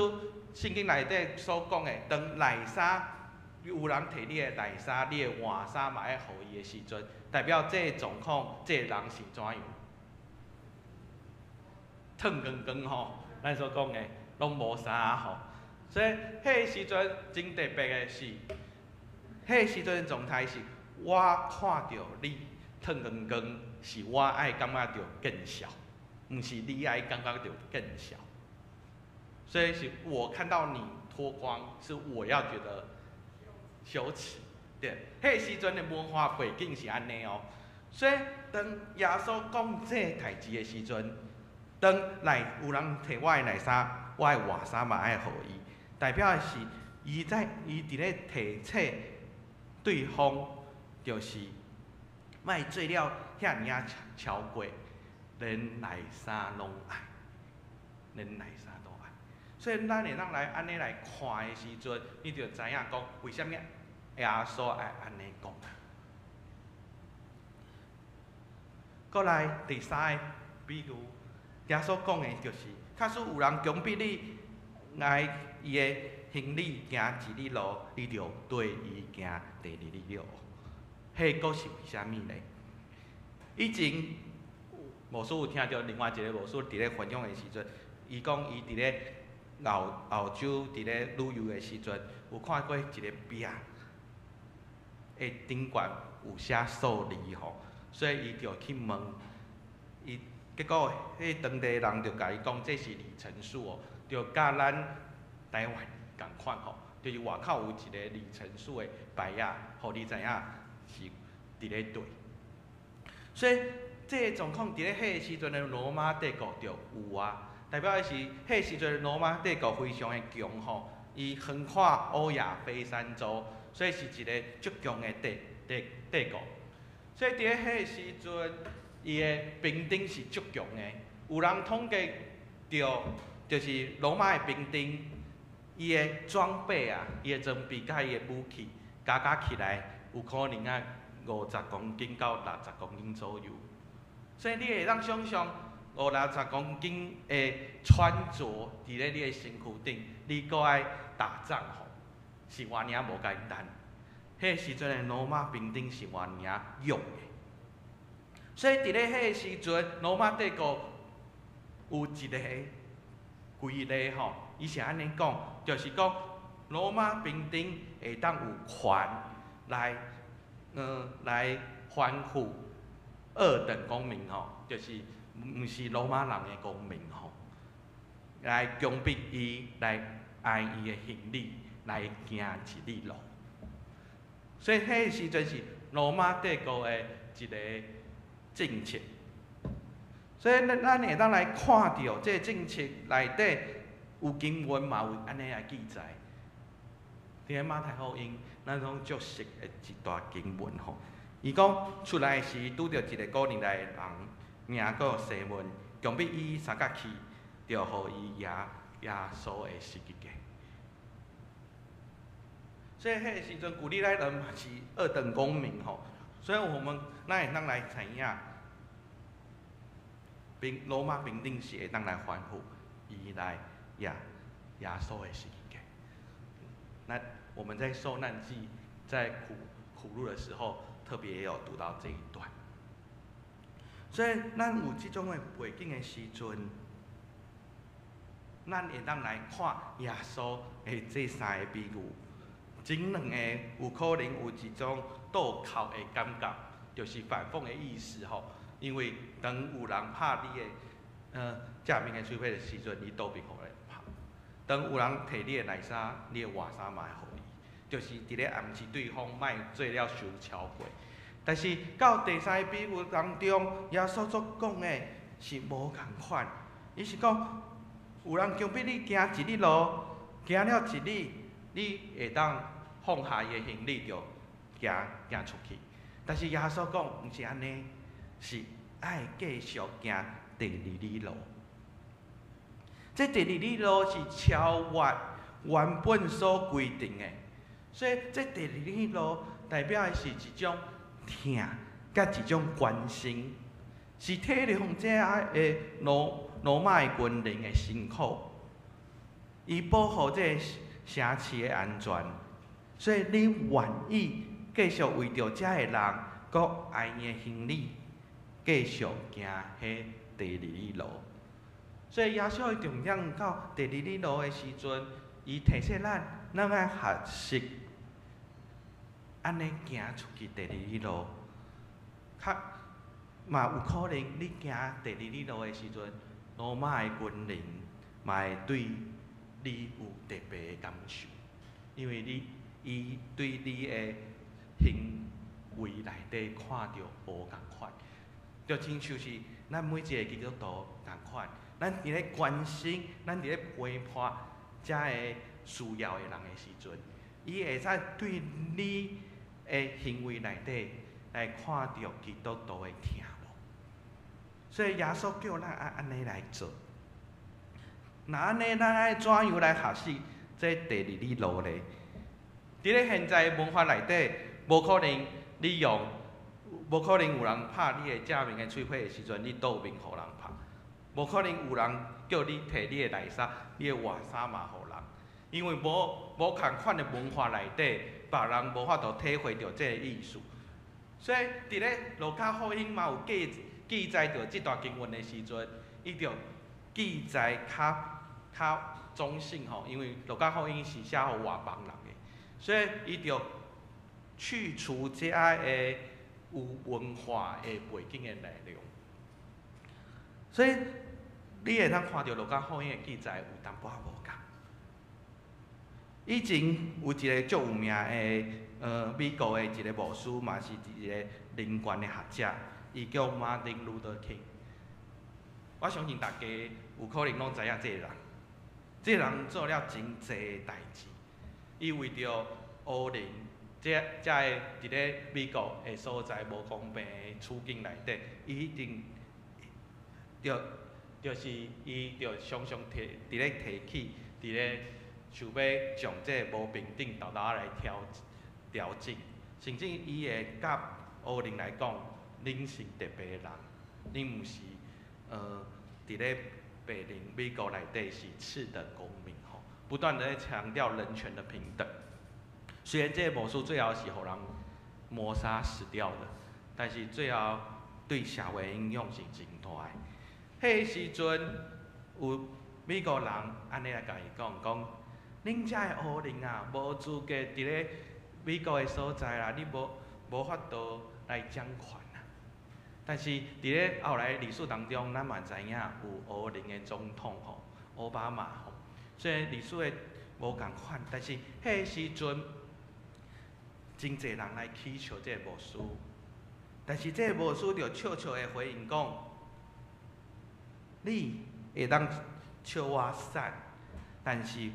聖經內底所講的，當內衫有人提你的內衫，你的外衫嘛愛予伊的時陣，代表這个狀況，這个人是怎樣？脫光光吼，咱所講的攏無衫吼。所以彼个時陣真特別的是，彼个時陣的狀態是，我看著你脫光光，是我愛感覺著見笑，毋是你愛感覺著見笑。所以是我看到你脫光，是我要覺得羞恥。對，彼個時陣的文化背景是按呢哦。所以當耶穌講這個代誌的時陣，當來有人提我的內衫，我的外衫嘛愛予伊，代表的是伊在伊佇咧提醒對方，就是莫做了遐爾仔超過，連內衫攏愛，連內衫都愛。所以咱會當來按呢來看的時陣，你就知影講為啥物耶穌愛按呢講。閣來第三个比喻，耶穌講的就是，假使有人強迫你來伊的行李行一里路，你就綴伊行第二里路。彼閣是為啥物呢？以前牧師有聽著另外一个牧師佇咧分享的時陣，伊講伊佇咧澳洲佇咧旅遊的時陣，有看過一个壁的頂懸有寫數字吼，所以伊就去問伊，結果彼當地人就共伊講，這是里程數哦，就佮咱台灣仝款吼，就是外口有一个里程數的牌仔，予你知影是佇咧佗。所以這个狀況佇咧彼个時陣的羅馬帝國就有啊，代表的是彼個時陣的羅馬帝國非常的強吼，伊橫跨歐亞非三洲，所以是一个足強的帝國。所以佇咧彼个時陣，伊的兵丁是足強的。有人統計著，就是羅馬的兵丁，伊的裝備啊，伊的裝備佮伊的武器，加加起來有可能啊50公斤到60公斤左右。所以你會當想像五六十公斤的穿著佇咧你的身軀頂，你閣愛打仗吼，是偌爾無簡單。彼個時陣的羅馬兵丁是偌爾勇的。所以佇咧彼個時陣，羅馬帝國有一個规例吼，伊是按呢讲，就是讲罗马兵丁会当有权来吩咐二等公民吼，就是毋是罗马人的公民吼，来强迫伊来盢伊的行李来行一里路。所以彼个时阵是罗马帝国的一个政策。所以咱会当来看著这个政策内底有经文嘛有按呢来记载。伫咧马太福音，咱拢足熟的一段经文吼。伊讲出来时拄著一个古利奈人，名叫西门，强迫伊相佮去，就予伊举耶稣的十字架。所以彼个时阵，古利奈人嘛是二等公民吼。所以我们咱会当来知影，罗马兵丁是会当来吩咐伊来举耶稣的十字架。那我们在受难记，在苦路的时候，特别也有读到这一段。所以咱有这种的背景的时阵，咱会当来看耶稣的这三个比喻，前两个有可能有一种倒扣的感觉，就是反讽的意思吼。因为当有人拍你的，正面的喙皮的时阵，你倒面予人拍；当有人提你的内衫，你的外衫嘛会予伊，就是伫咧暗示对方莫做了伤超过。但是到第三个比喻当中，耶稣所讲的是无仝款，伊是讲有人强迫你行一里路，行了一里，你会当放下伊的行李就行出去。但是耶稣讲毋是按呢，是爱继续行第二里路。这第二里路是超越原本所规定的，所以这第二里路代表的是一种疼，佮一种关心，是体谅这个罗马的军人的辛苦，伊保护这个城市的安全，所以你愿意继续为著这个人，阁盢伊的行李，继续行彼第二里路。所以耶稣的重点到第二里路的时阵，伊提醒咱，咱爱学习按呢行出去第二里路。较嘛有可能你行第二里路的时阵，罗马的军人嘛会对你有特别的感受，因为伊对你的行为内底看著无仝款，就亲像是咱每一个基督徒仝款，咱伫咧关心，咱伫咧陪伴遮个需要的人的时阵，伊会使对你的行为内底来看著基督徒的疼无。所以耶稣叫咱爱按呢来做。若按呢，咱爱怎样来学习这第二里路咧？伫咧现在文化内底，无可能你用，无可能有人拍你的正面的喙皮的时阵，你倒面予人拍；无可能有人叫你提你的内衫，你的外衫嘛予人。因为无仝款的文化内底，别人无法度体会著这个意思。所以伫咧路加福音嘛有记载著这段经文的时阵，伊就记载较中性吼，因为路加福音是写予外邦人的，所以伊就去除这个有文化的背景的内容。所以你会当看著路加福音的记载有淡薄仔无仝。以前有一个足有名的，美国的一个牧师，嘛是一个人权的学者，伊叫马丁路德金。我相信大家有可能拢知影这个人。这个人做了真济代志，伊为著黑人，这个伫咧美国的所在无公平的处境内底，伊一定就是伊就常常提伫咧提起，伫咧想欲将这个无平等沓沓来调整，甚至伊会佮黑人来讲，恁是特别的人，恁毋是伫咧白人美国内底是次等公民吼，不断的在强调人权的平等。虽然这个牧师最后是予人谋杀死掉的，但是最后对社会影响是真大的。彼个时阵有美國人按呢來共伊講，講恁遮的黑人啊，無資格佇咧美國的所在啦，你無法度來掌權啊。但是佇咧後來歷史當中，咱嘛知影有黑人的總統吼，奧巴馬吼，雖然歷史的無仝款，但是彼个時陣真濟人來起笑這個牧師，但是這個牧師就笑笑的回應講：你會當笑我瘦，但是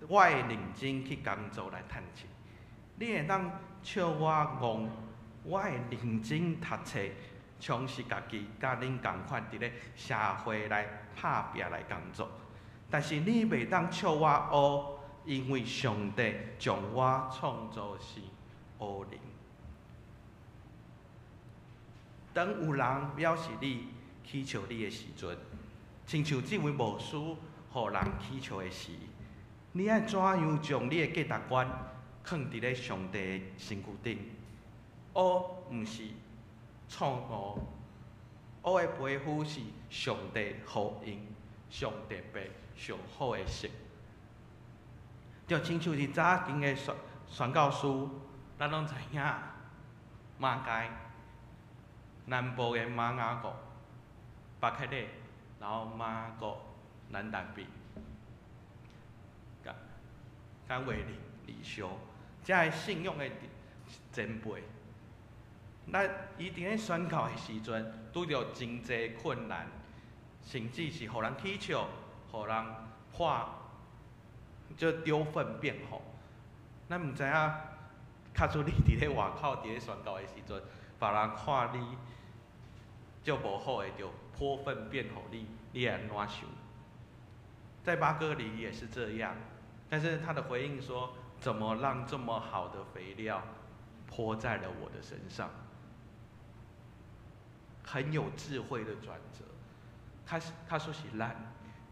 我會認真去工作來趁錢。你會當笑我戇，我會認真讀冊，充實家己，佮恁仝款佇咧社會來拍拚來工作。但是你袂當笑我烏，因為上帝將我創造是烏人。當有人藐視你、起笑你的時陣，親像這位牧師予人起笑的時，你愛怎樣將你的價值觀囥佇咧上帝的身軀頂？烏毋是錯誤，烏的皮膚是上帝予𪜶上特別、上好的色。就親像是早前的宣教師，咱攏知影馬偕南部的瑪雅國、巴克禮，然後瑪各蘭達比，佮衛靈、李修，這个信仰的前輩，咱伊佇咧宣教的時陣，拄著真濟困難，甚至是予人起笑，予人潑，就丟糞便吼。咱毋知影，假使你佇咧外口佇咧宣教的時陣，別人看你足無好的，就潑糞便予你，你會按怎想？在巴哥里也是這樣，但是他的回應說：怎麼讓這麼好的肥料潑在了我的身上？很有智慧的轉折。較說是咱，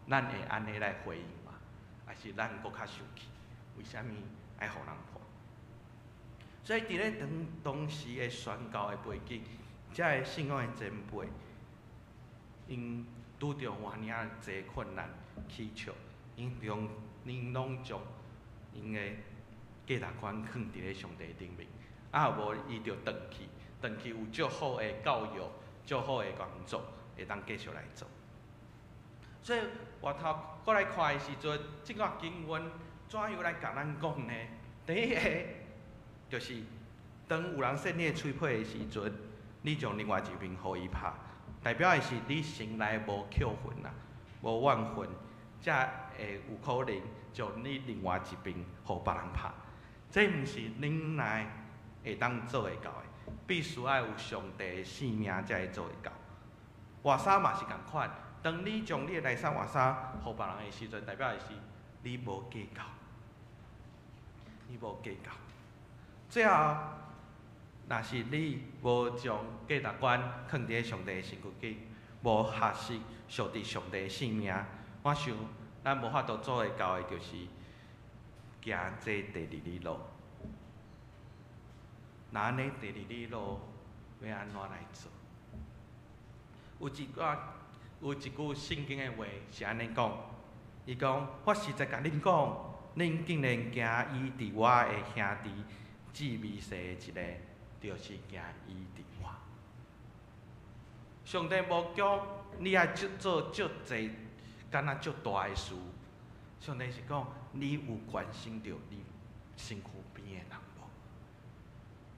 咱會按呢來回應嗎？還是咱閣較生氣？為啥物愛予人潑？所以佇咧當時的宣教的背景，這个信仰的前輩，𪜶拄著偌爾濟困難起笑，𪜶攏將𪜶的價值觀囥佇咧上帝頂面，啊無伊就轉去，轉去有足好的教育、足好的工作，會當繼續來做。所以回頭閣來看的時陣，這段經文怎樣來共咱講呢？第一个就是當有人扇你的喙皮的時陣，你將另外一面予伊拍，代表的是你心內無扣恨啦，無怨恨，才會有可能將你另外一邊予別人拍。這毋是忍耐會當做會到的，必須愛有上帝的性命才會做會到。活衫嘛是仝款，當你將你的內衫活衫予別人的時陣，代表的是你無計較，你無計較。最後，若是你無將價值觀囥佇咧上帝的身軀頂，無學習屬佇上帝的性命，我想咱無法度做會到的，就是行這第二里路。若按呢第二里路欲按怎來做？有一句聖經的話是按呢講，伊講：我實在共恁講，恁竟然驚伊佇我的兄弟至微細的一個，就是驚伊佇我。上帝無叫你愛做足濟，敢若足大的事。上帝是講，你有關心著你身軀邊的人無？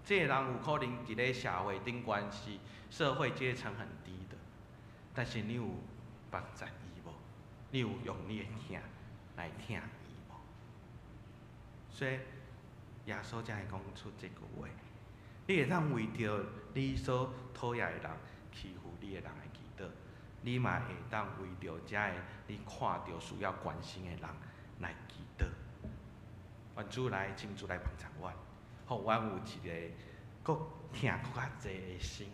這个人有可能佇咧社會頂懸是社會階層很低的，但是你有幫助伊無？你有用你的疼來疼伊無？所以耶穌才會講出這句話：你會當為著你所討厭的人欺負你的人來祈禱，你嘛會當為著這个你看著需要關心的人來祈禱。願主來親自來幫助阮，予阮有一个閣疼閣較濟的心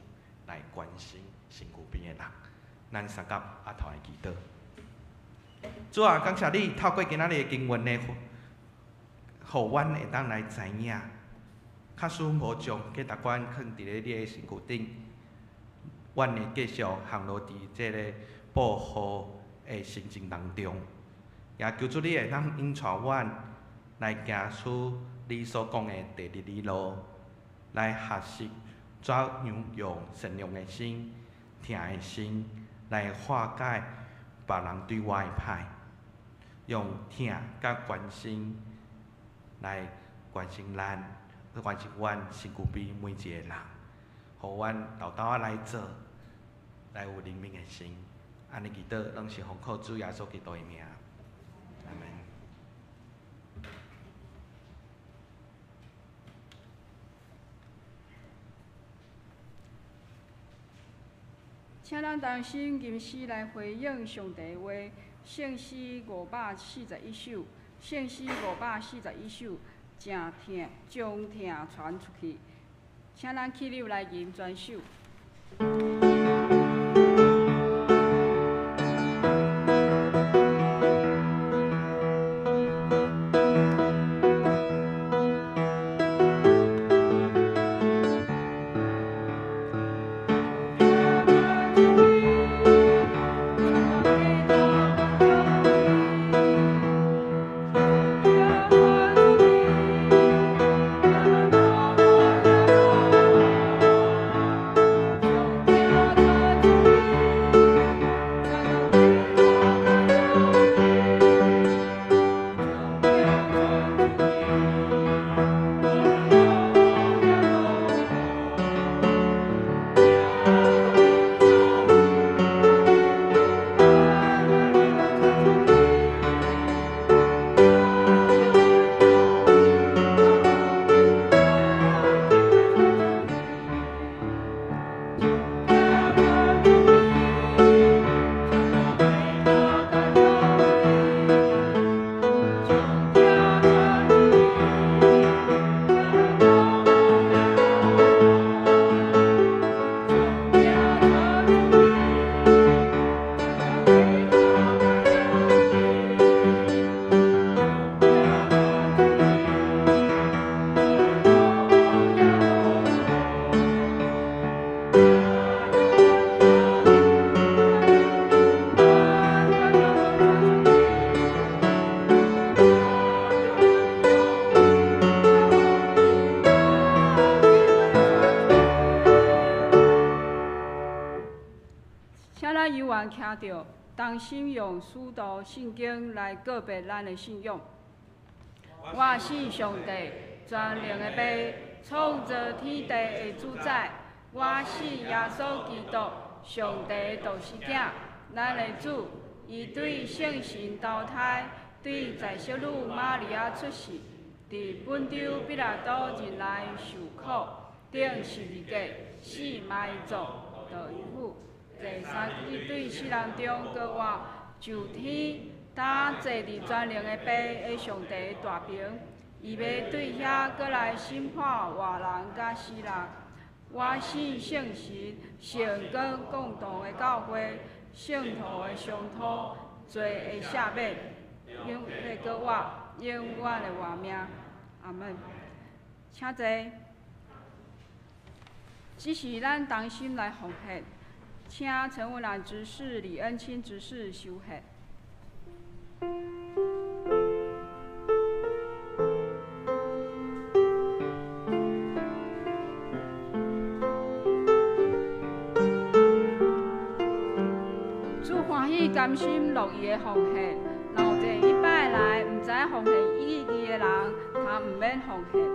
來關心身軀邊的人。咱相佮阿頭來祈禱。主啊，感謝你透過今仔日的經文呢，予阮會當來知影，假使無將價值觀囥佇咧你的身軀頂，阮會繼續陷落佇這个報復的心情當中。也求主你會當引帶阮來行出你所講的第二里路，來學習怎樣用善良的心、疼的心來化解別人對我的歹，用疼佮關心來關心咱，關心阮身軀邊每一個人，予阮沓沓仔來做，來有憐憫的心。按呢祈禱，攏是奉靠主耶穌基督的名。阿們。請咱同心吟詩來回應上帝的話，聖詩541首，聖詩541首，誠疼將疼傳出去。請咱起立來吟全首。同心用使徒信經來告別咱的信仰。我信上帝，全能的父，創造天地的主宰。我信耶穌基督，上帝的獨生子，咱的主。伊對聖神投胎，對在聖女瑪利亞出世，佇本丟彼拉多任內受苦，釘十字架，死埋葬，落陰府。第三日對死人中閣活，上天，搭坐佇全能的父的上帝大爿，伊欲對遐閣來審判活人佮死人。我信聖神、聖光共同的教會、聖徒的相托、罪的赦免、永的閣活、永遠的活命。阿們。請坐。這是咱同心來奉獻。請陳文蘭執事、李恩清執事收獻。主歡喜甘心樂意的奉獻，若有一擺來毋知奉獻意義的人，他毋免奉獻。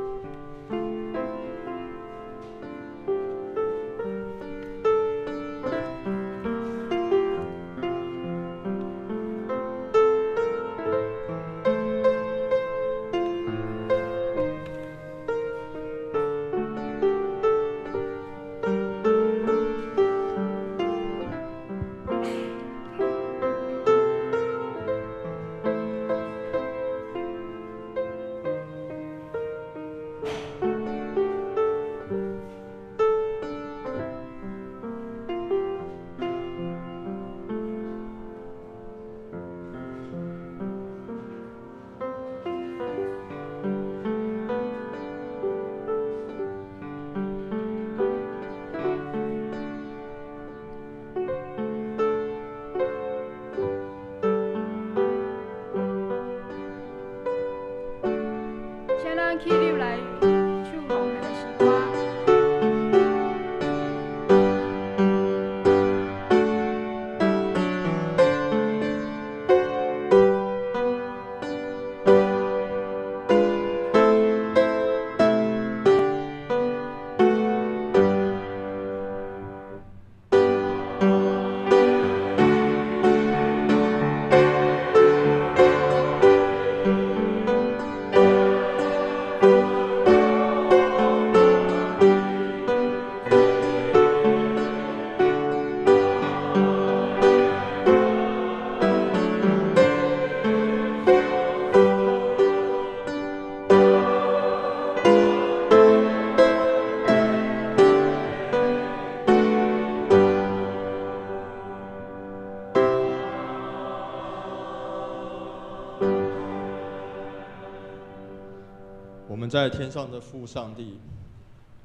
們在天上的父上帝，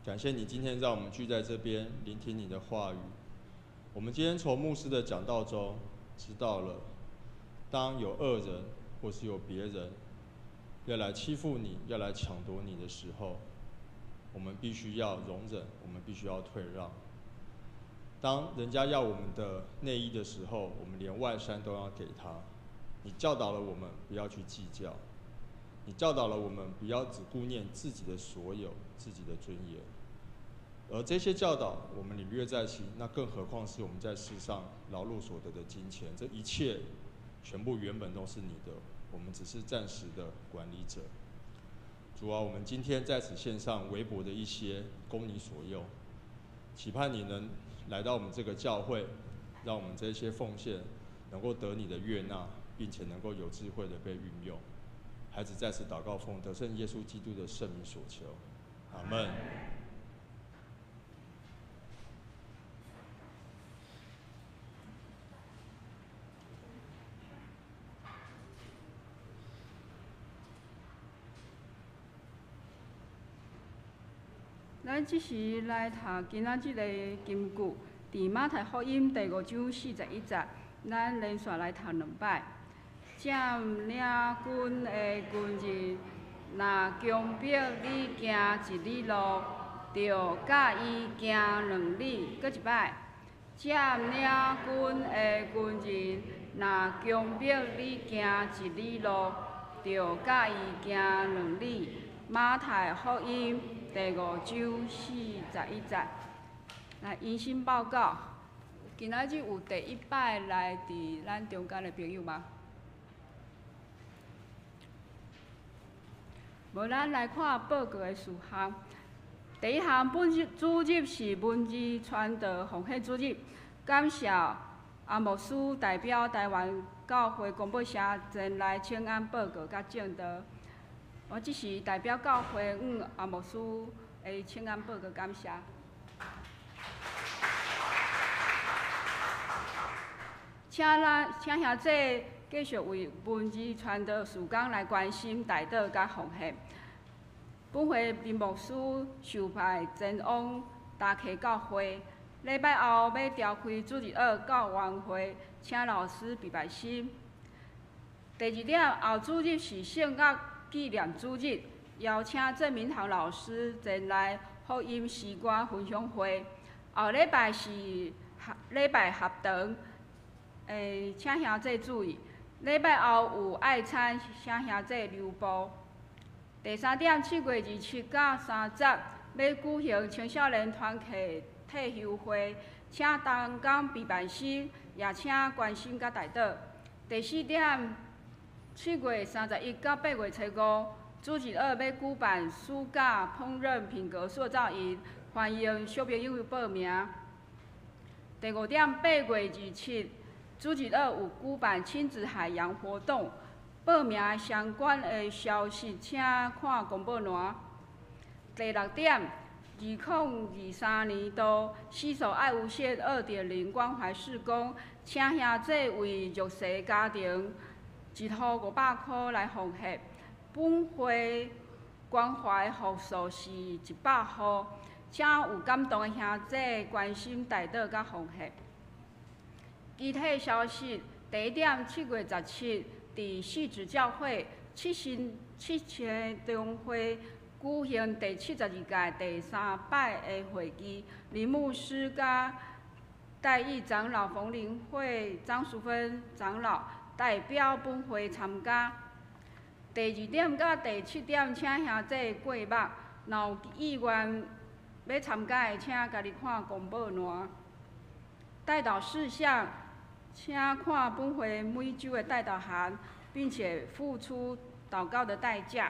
感謝你今天讓我們聚在這邊聆聽你的話語。我們今天從牧師的講道中知道了，當有惡人或是有別人要來欺負你、要來搶奪你的時候，我們必須要容忍，我們必須要退讓。當人家要我們的內衣的時候，我們連外衫都要給他。你教導了我們不要去計較，你教導了我們不要只顧念自己的所有、自己的尊嚴。而這些教導我們領略在心，那更何況是我們在世上勞碌所得的金錢，這一切全部原本都是你的，我們只是暫時的管理者。主啊，我們今天在此獻上微薄的一些，供你所用，期盼你能來到我們這個教會，讓我們這些奉獻能夠得你的悅納，並且能夠有智慧的被運用。孩子在此禱告，奉得勝耶穌基督的聖名所求，阿門。咱這時來讀今仔這個金句，佇馬太福音第五章41節，咱連續來讀兩擺。佔領軍的軍人，若強迫你行一里路，就佮伊行兩里。閣一擺。佔領軍的軍人，若強迫你行一里路，就佮伊行兩里。馬太福音第五章41節。來，迎新報告。今仔日有第一擺來佇咱中間的朋友嗎？無，咱來看報告的事項。第一項，本日主日是文字傳道奉獻主日，感謝阿牧師代表台灣教會公報社前來請安報告佮證道。我這是代表教會，阿牧師的請安報告，感謝。請咱請兄弟繼續為文字傳道事工來關心、代禱佮奉獻。本會林牧師受派前往大溪教會，禮拜後欲召開主日學教員會，請老師備拜心。第二點，後主日是聖樂紀念主日，邀請鄭明堂老師前來福音詩歌分享會。後禮拜是禮拜合堂，請兄弟注意。禮拜後有愛餐，請兄弟留步。第三點，7月27到30欲舉行青少年團契退休會，請同工備辦心，也請關心佮代禱。第四點，7月31到8月初5，主日學欲舉辦暑假烹飪品格塑造營，歡迎小朋友報名。第五點，8月27，主日學有舉辦親子海洋活動，報名相關的消息請看公布欄。第六點，2023年度洗手愛無限2.0關懷事工，請兄弟為弱勢家庭一戶500箍來奉獻。本會關懷戶數是100戶，請有感動的兄弟關心代禱佮奉獻。其他消息，第一點，7月17，佇汐止教會七星中會舉行第72屆第三擺的會議，林牧師佮代議長老馮林慧、張淑芬長老代表本會參加。第二點佮第七點，請兄弟過目，若有意願欲參加的，請家己看公布欄。代禱事項，請看本會每週的代禱函，並且付出禱告的代價。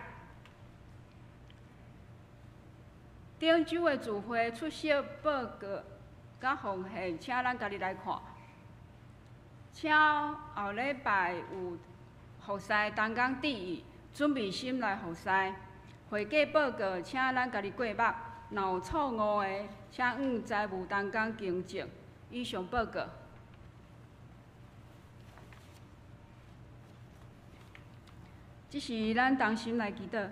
頂週的聚會出席報告佮奉獻，請咱家己來看。請後禮拜有服侍同工致意，準備心來服侍。會計報告，請咱家己過目，若有錯誤的，請向財務同工更正。以上報告。這時，咱同心來祈禱。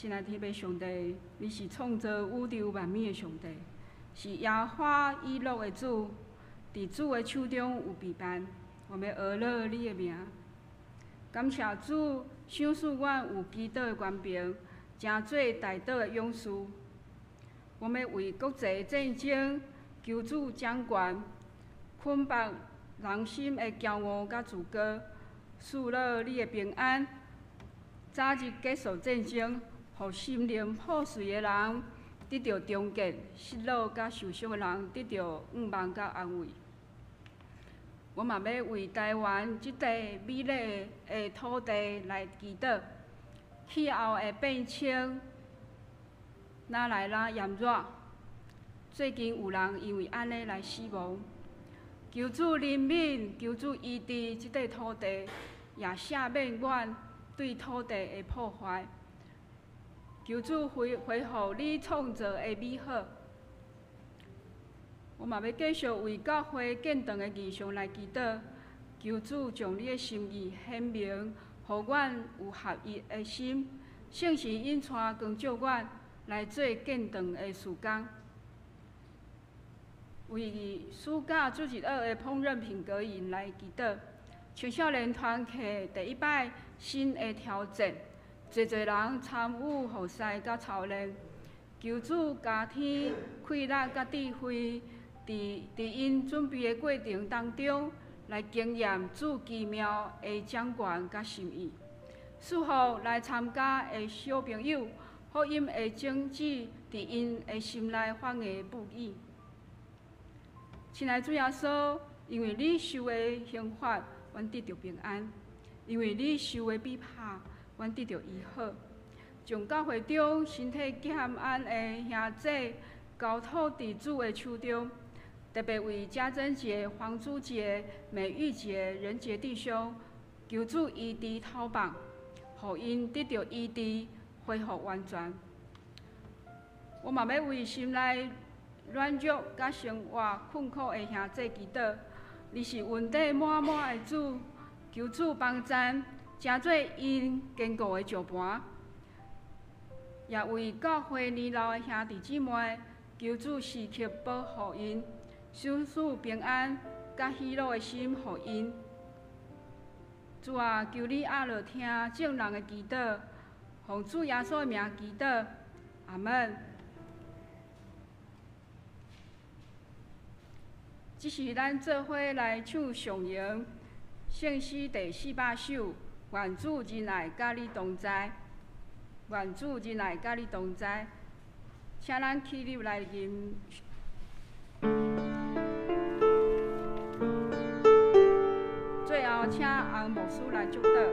亲爱天父上帝，你是创造宇宙万物的上帝，是耶和华以勒的主，伫主的手中有臂膀，我欲呵咾你的名。感谢主赏赐阮有祈祷的权柄，成做代祷的勇士。我欲为国际战争求主掌权，捆绑人心的骄傲佮自高，赐落你的平安，早日结束战争，予心灵破碎的人得著重建，失落佮受伤的人得著盼望佮安慰。我嘛欲为台湾这块美丽的土地来祈祷，气候的变迁愈来愈炎热，最近有人因为按呢来死亡。求主怜悯，求主医治这块土地，也赦免阮对土地的破坏。求主恢复你创造的美好。我嘛欲继续为教会建堂的异象来祈祷，求主将你的心意显明，予阮有合一的心，圣神引带光照阮来做建堂的事工。为暑假主日学的烹饪品格营来祈祷，青少年团契第一摆新的挑战，济济人参与服侍佮操练，求主加添气力佮智慧，伫𪜶准备的过程当中，来经验主奇妙的掌权佮心意。赐福来参加的小朋友，福音的种子伫𪜶的心内发芽布雨。亲爱主耶稣，因为你受的刑罚，阮得著平安；因为你受的逼迫，阮得著医好。将教会中身体欠安的兄弟交托伫主的手中，特别为家珍姐、黄珠姐、美玉姐、仁杰弟兄，求主医治头绑，予𪜶得著医治，恢复完全。我嘛欲为心内软弱佮生活困苦的兄弟祈祷，你是恩典满满的主，求主帮赞，成做𪜶坚固的石盘。也为教会年老的兄弟姊妹，求主时刻保护𪜶，赏赐平安佮喜乐的心予𪜶。主啊，求你阿落听众人的祈祷，奉主耶稣的名祈祷，阿们。这是咱做伙来唱上荣圣诗第400首，愿主仁爱佮你同在，愿主仁爱佮你同在，请咱起立来吟。最后，请洪牧师来祝祷。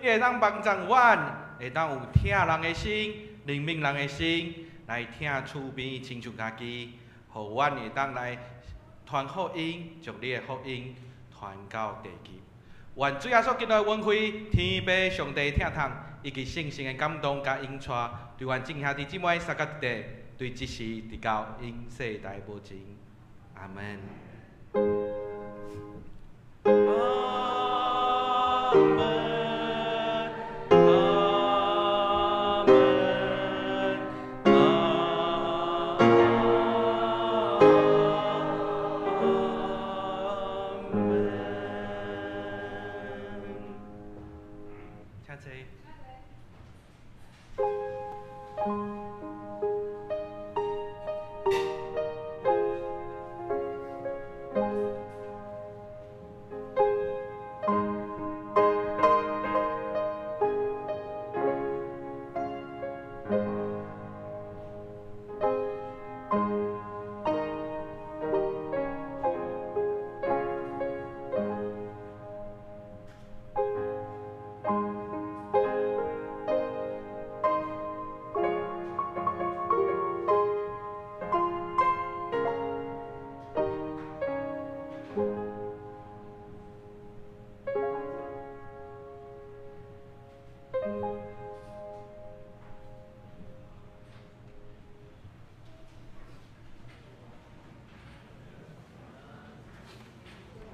会当帮助阮，会当有疼人的心、怜悯人的心，来疼厝边亲像家己，予阮会当来传福音，将你的福音传到地极。愿主耶稣基督的恩惠、天父上帝疼痛，以及圣神的感动佮引带，对阮众兄弟姊妹相佮弟弟，对这时直到永世代无尽。阿门。阿门。阿门。阿门。请坐。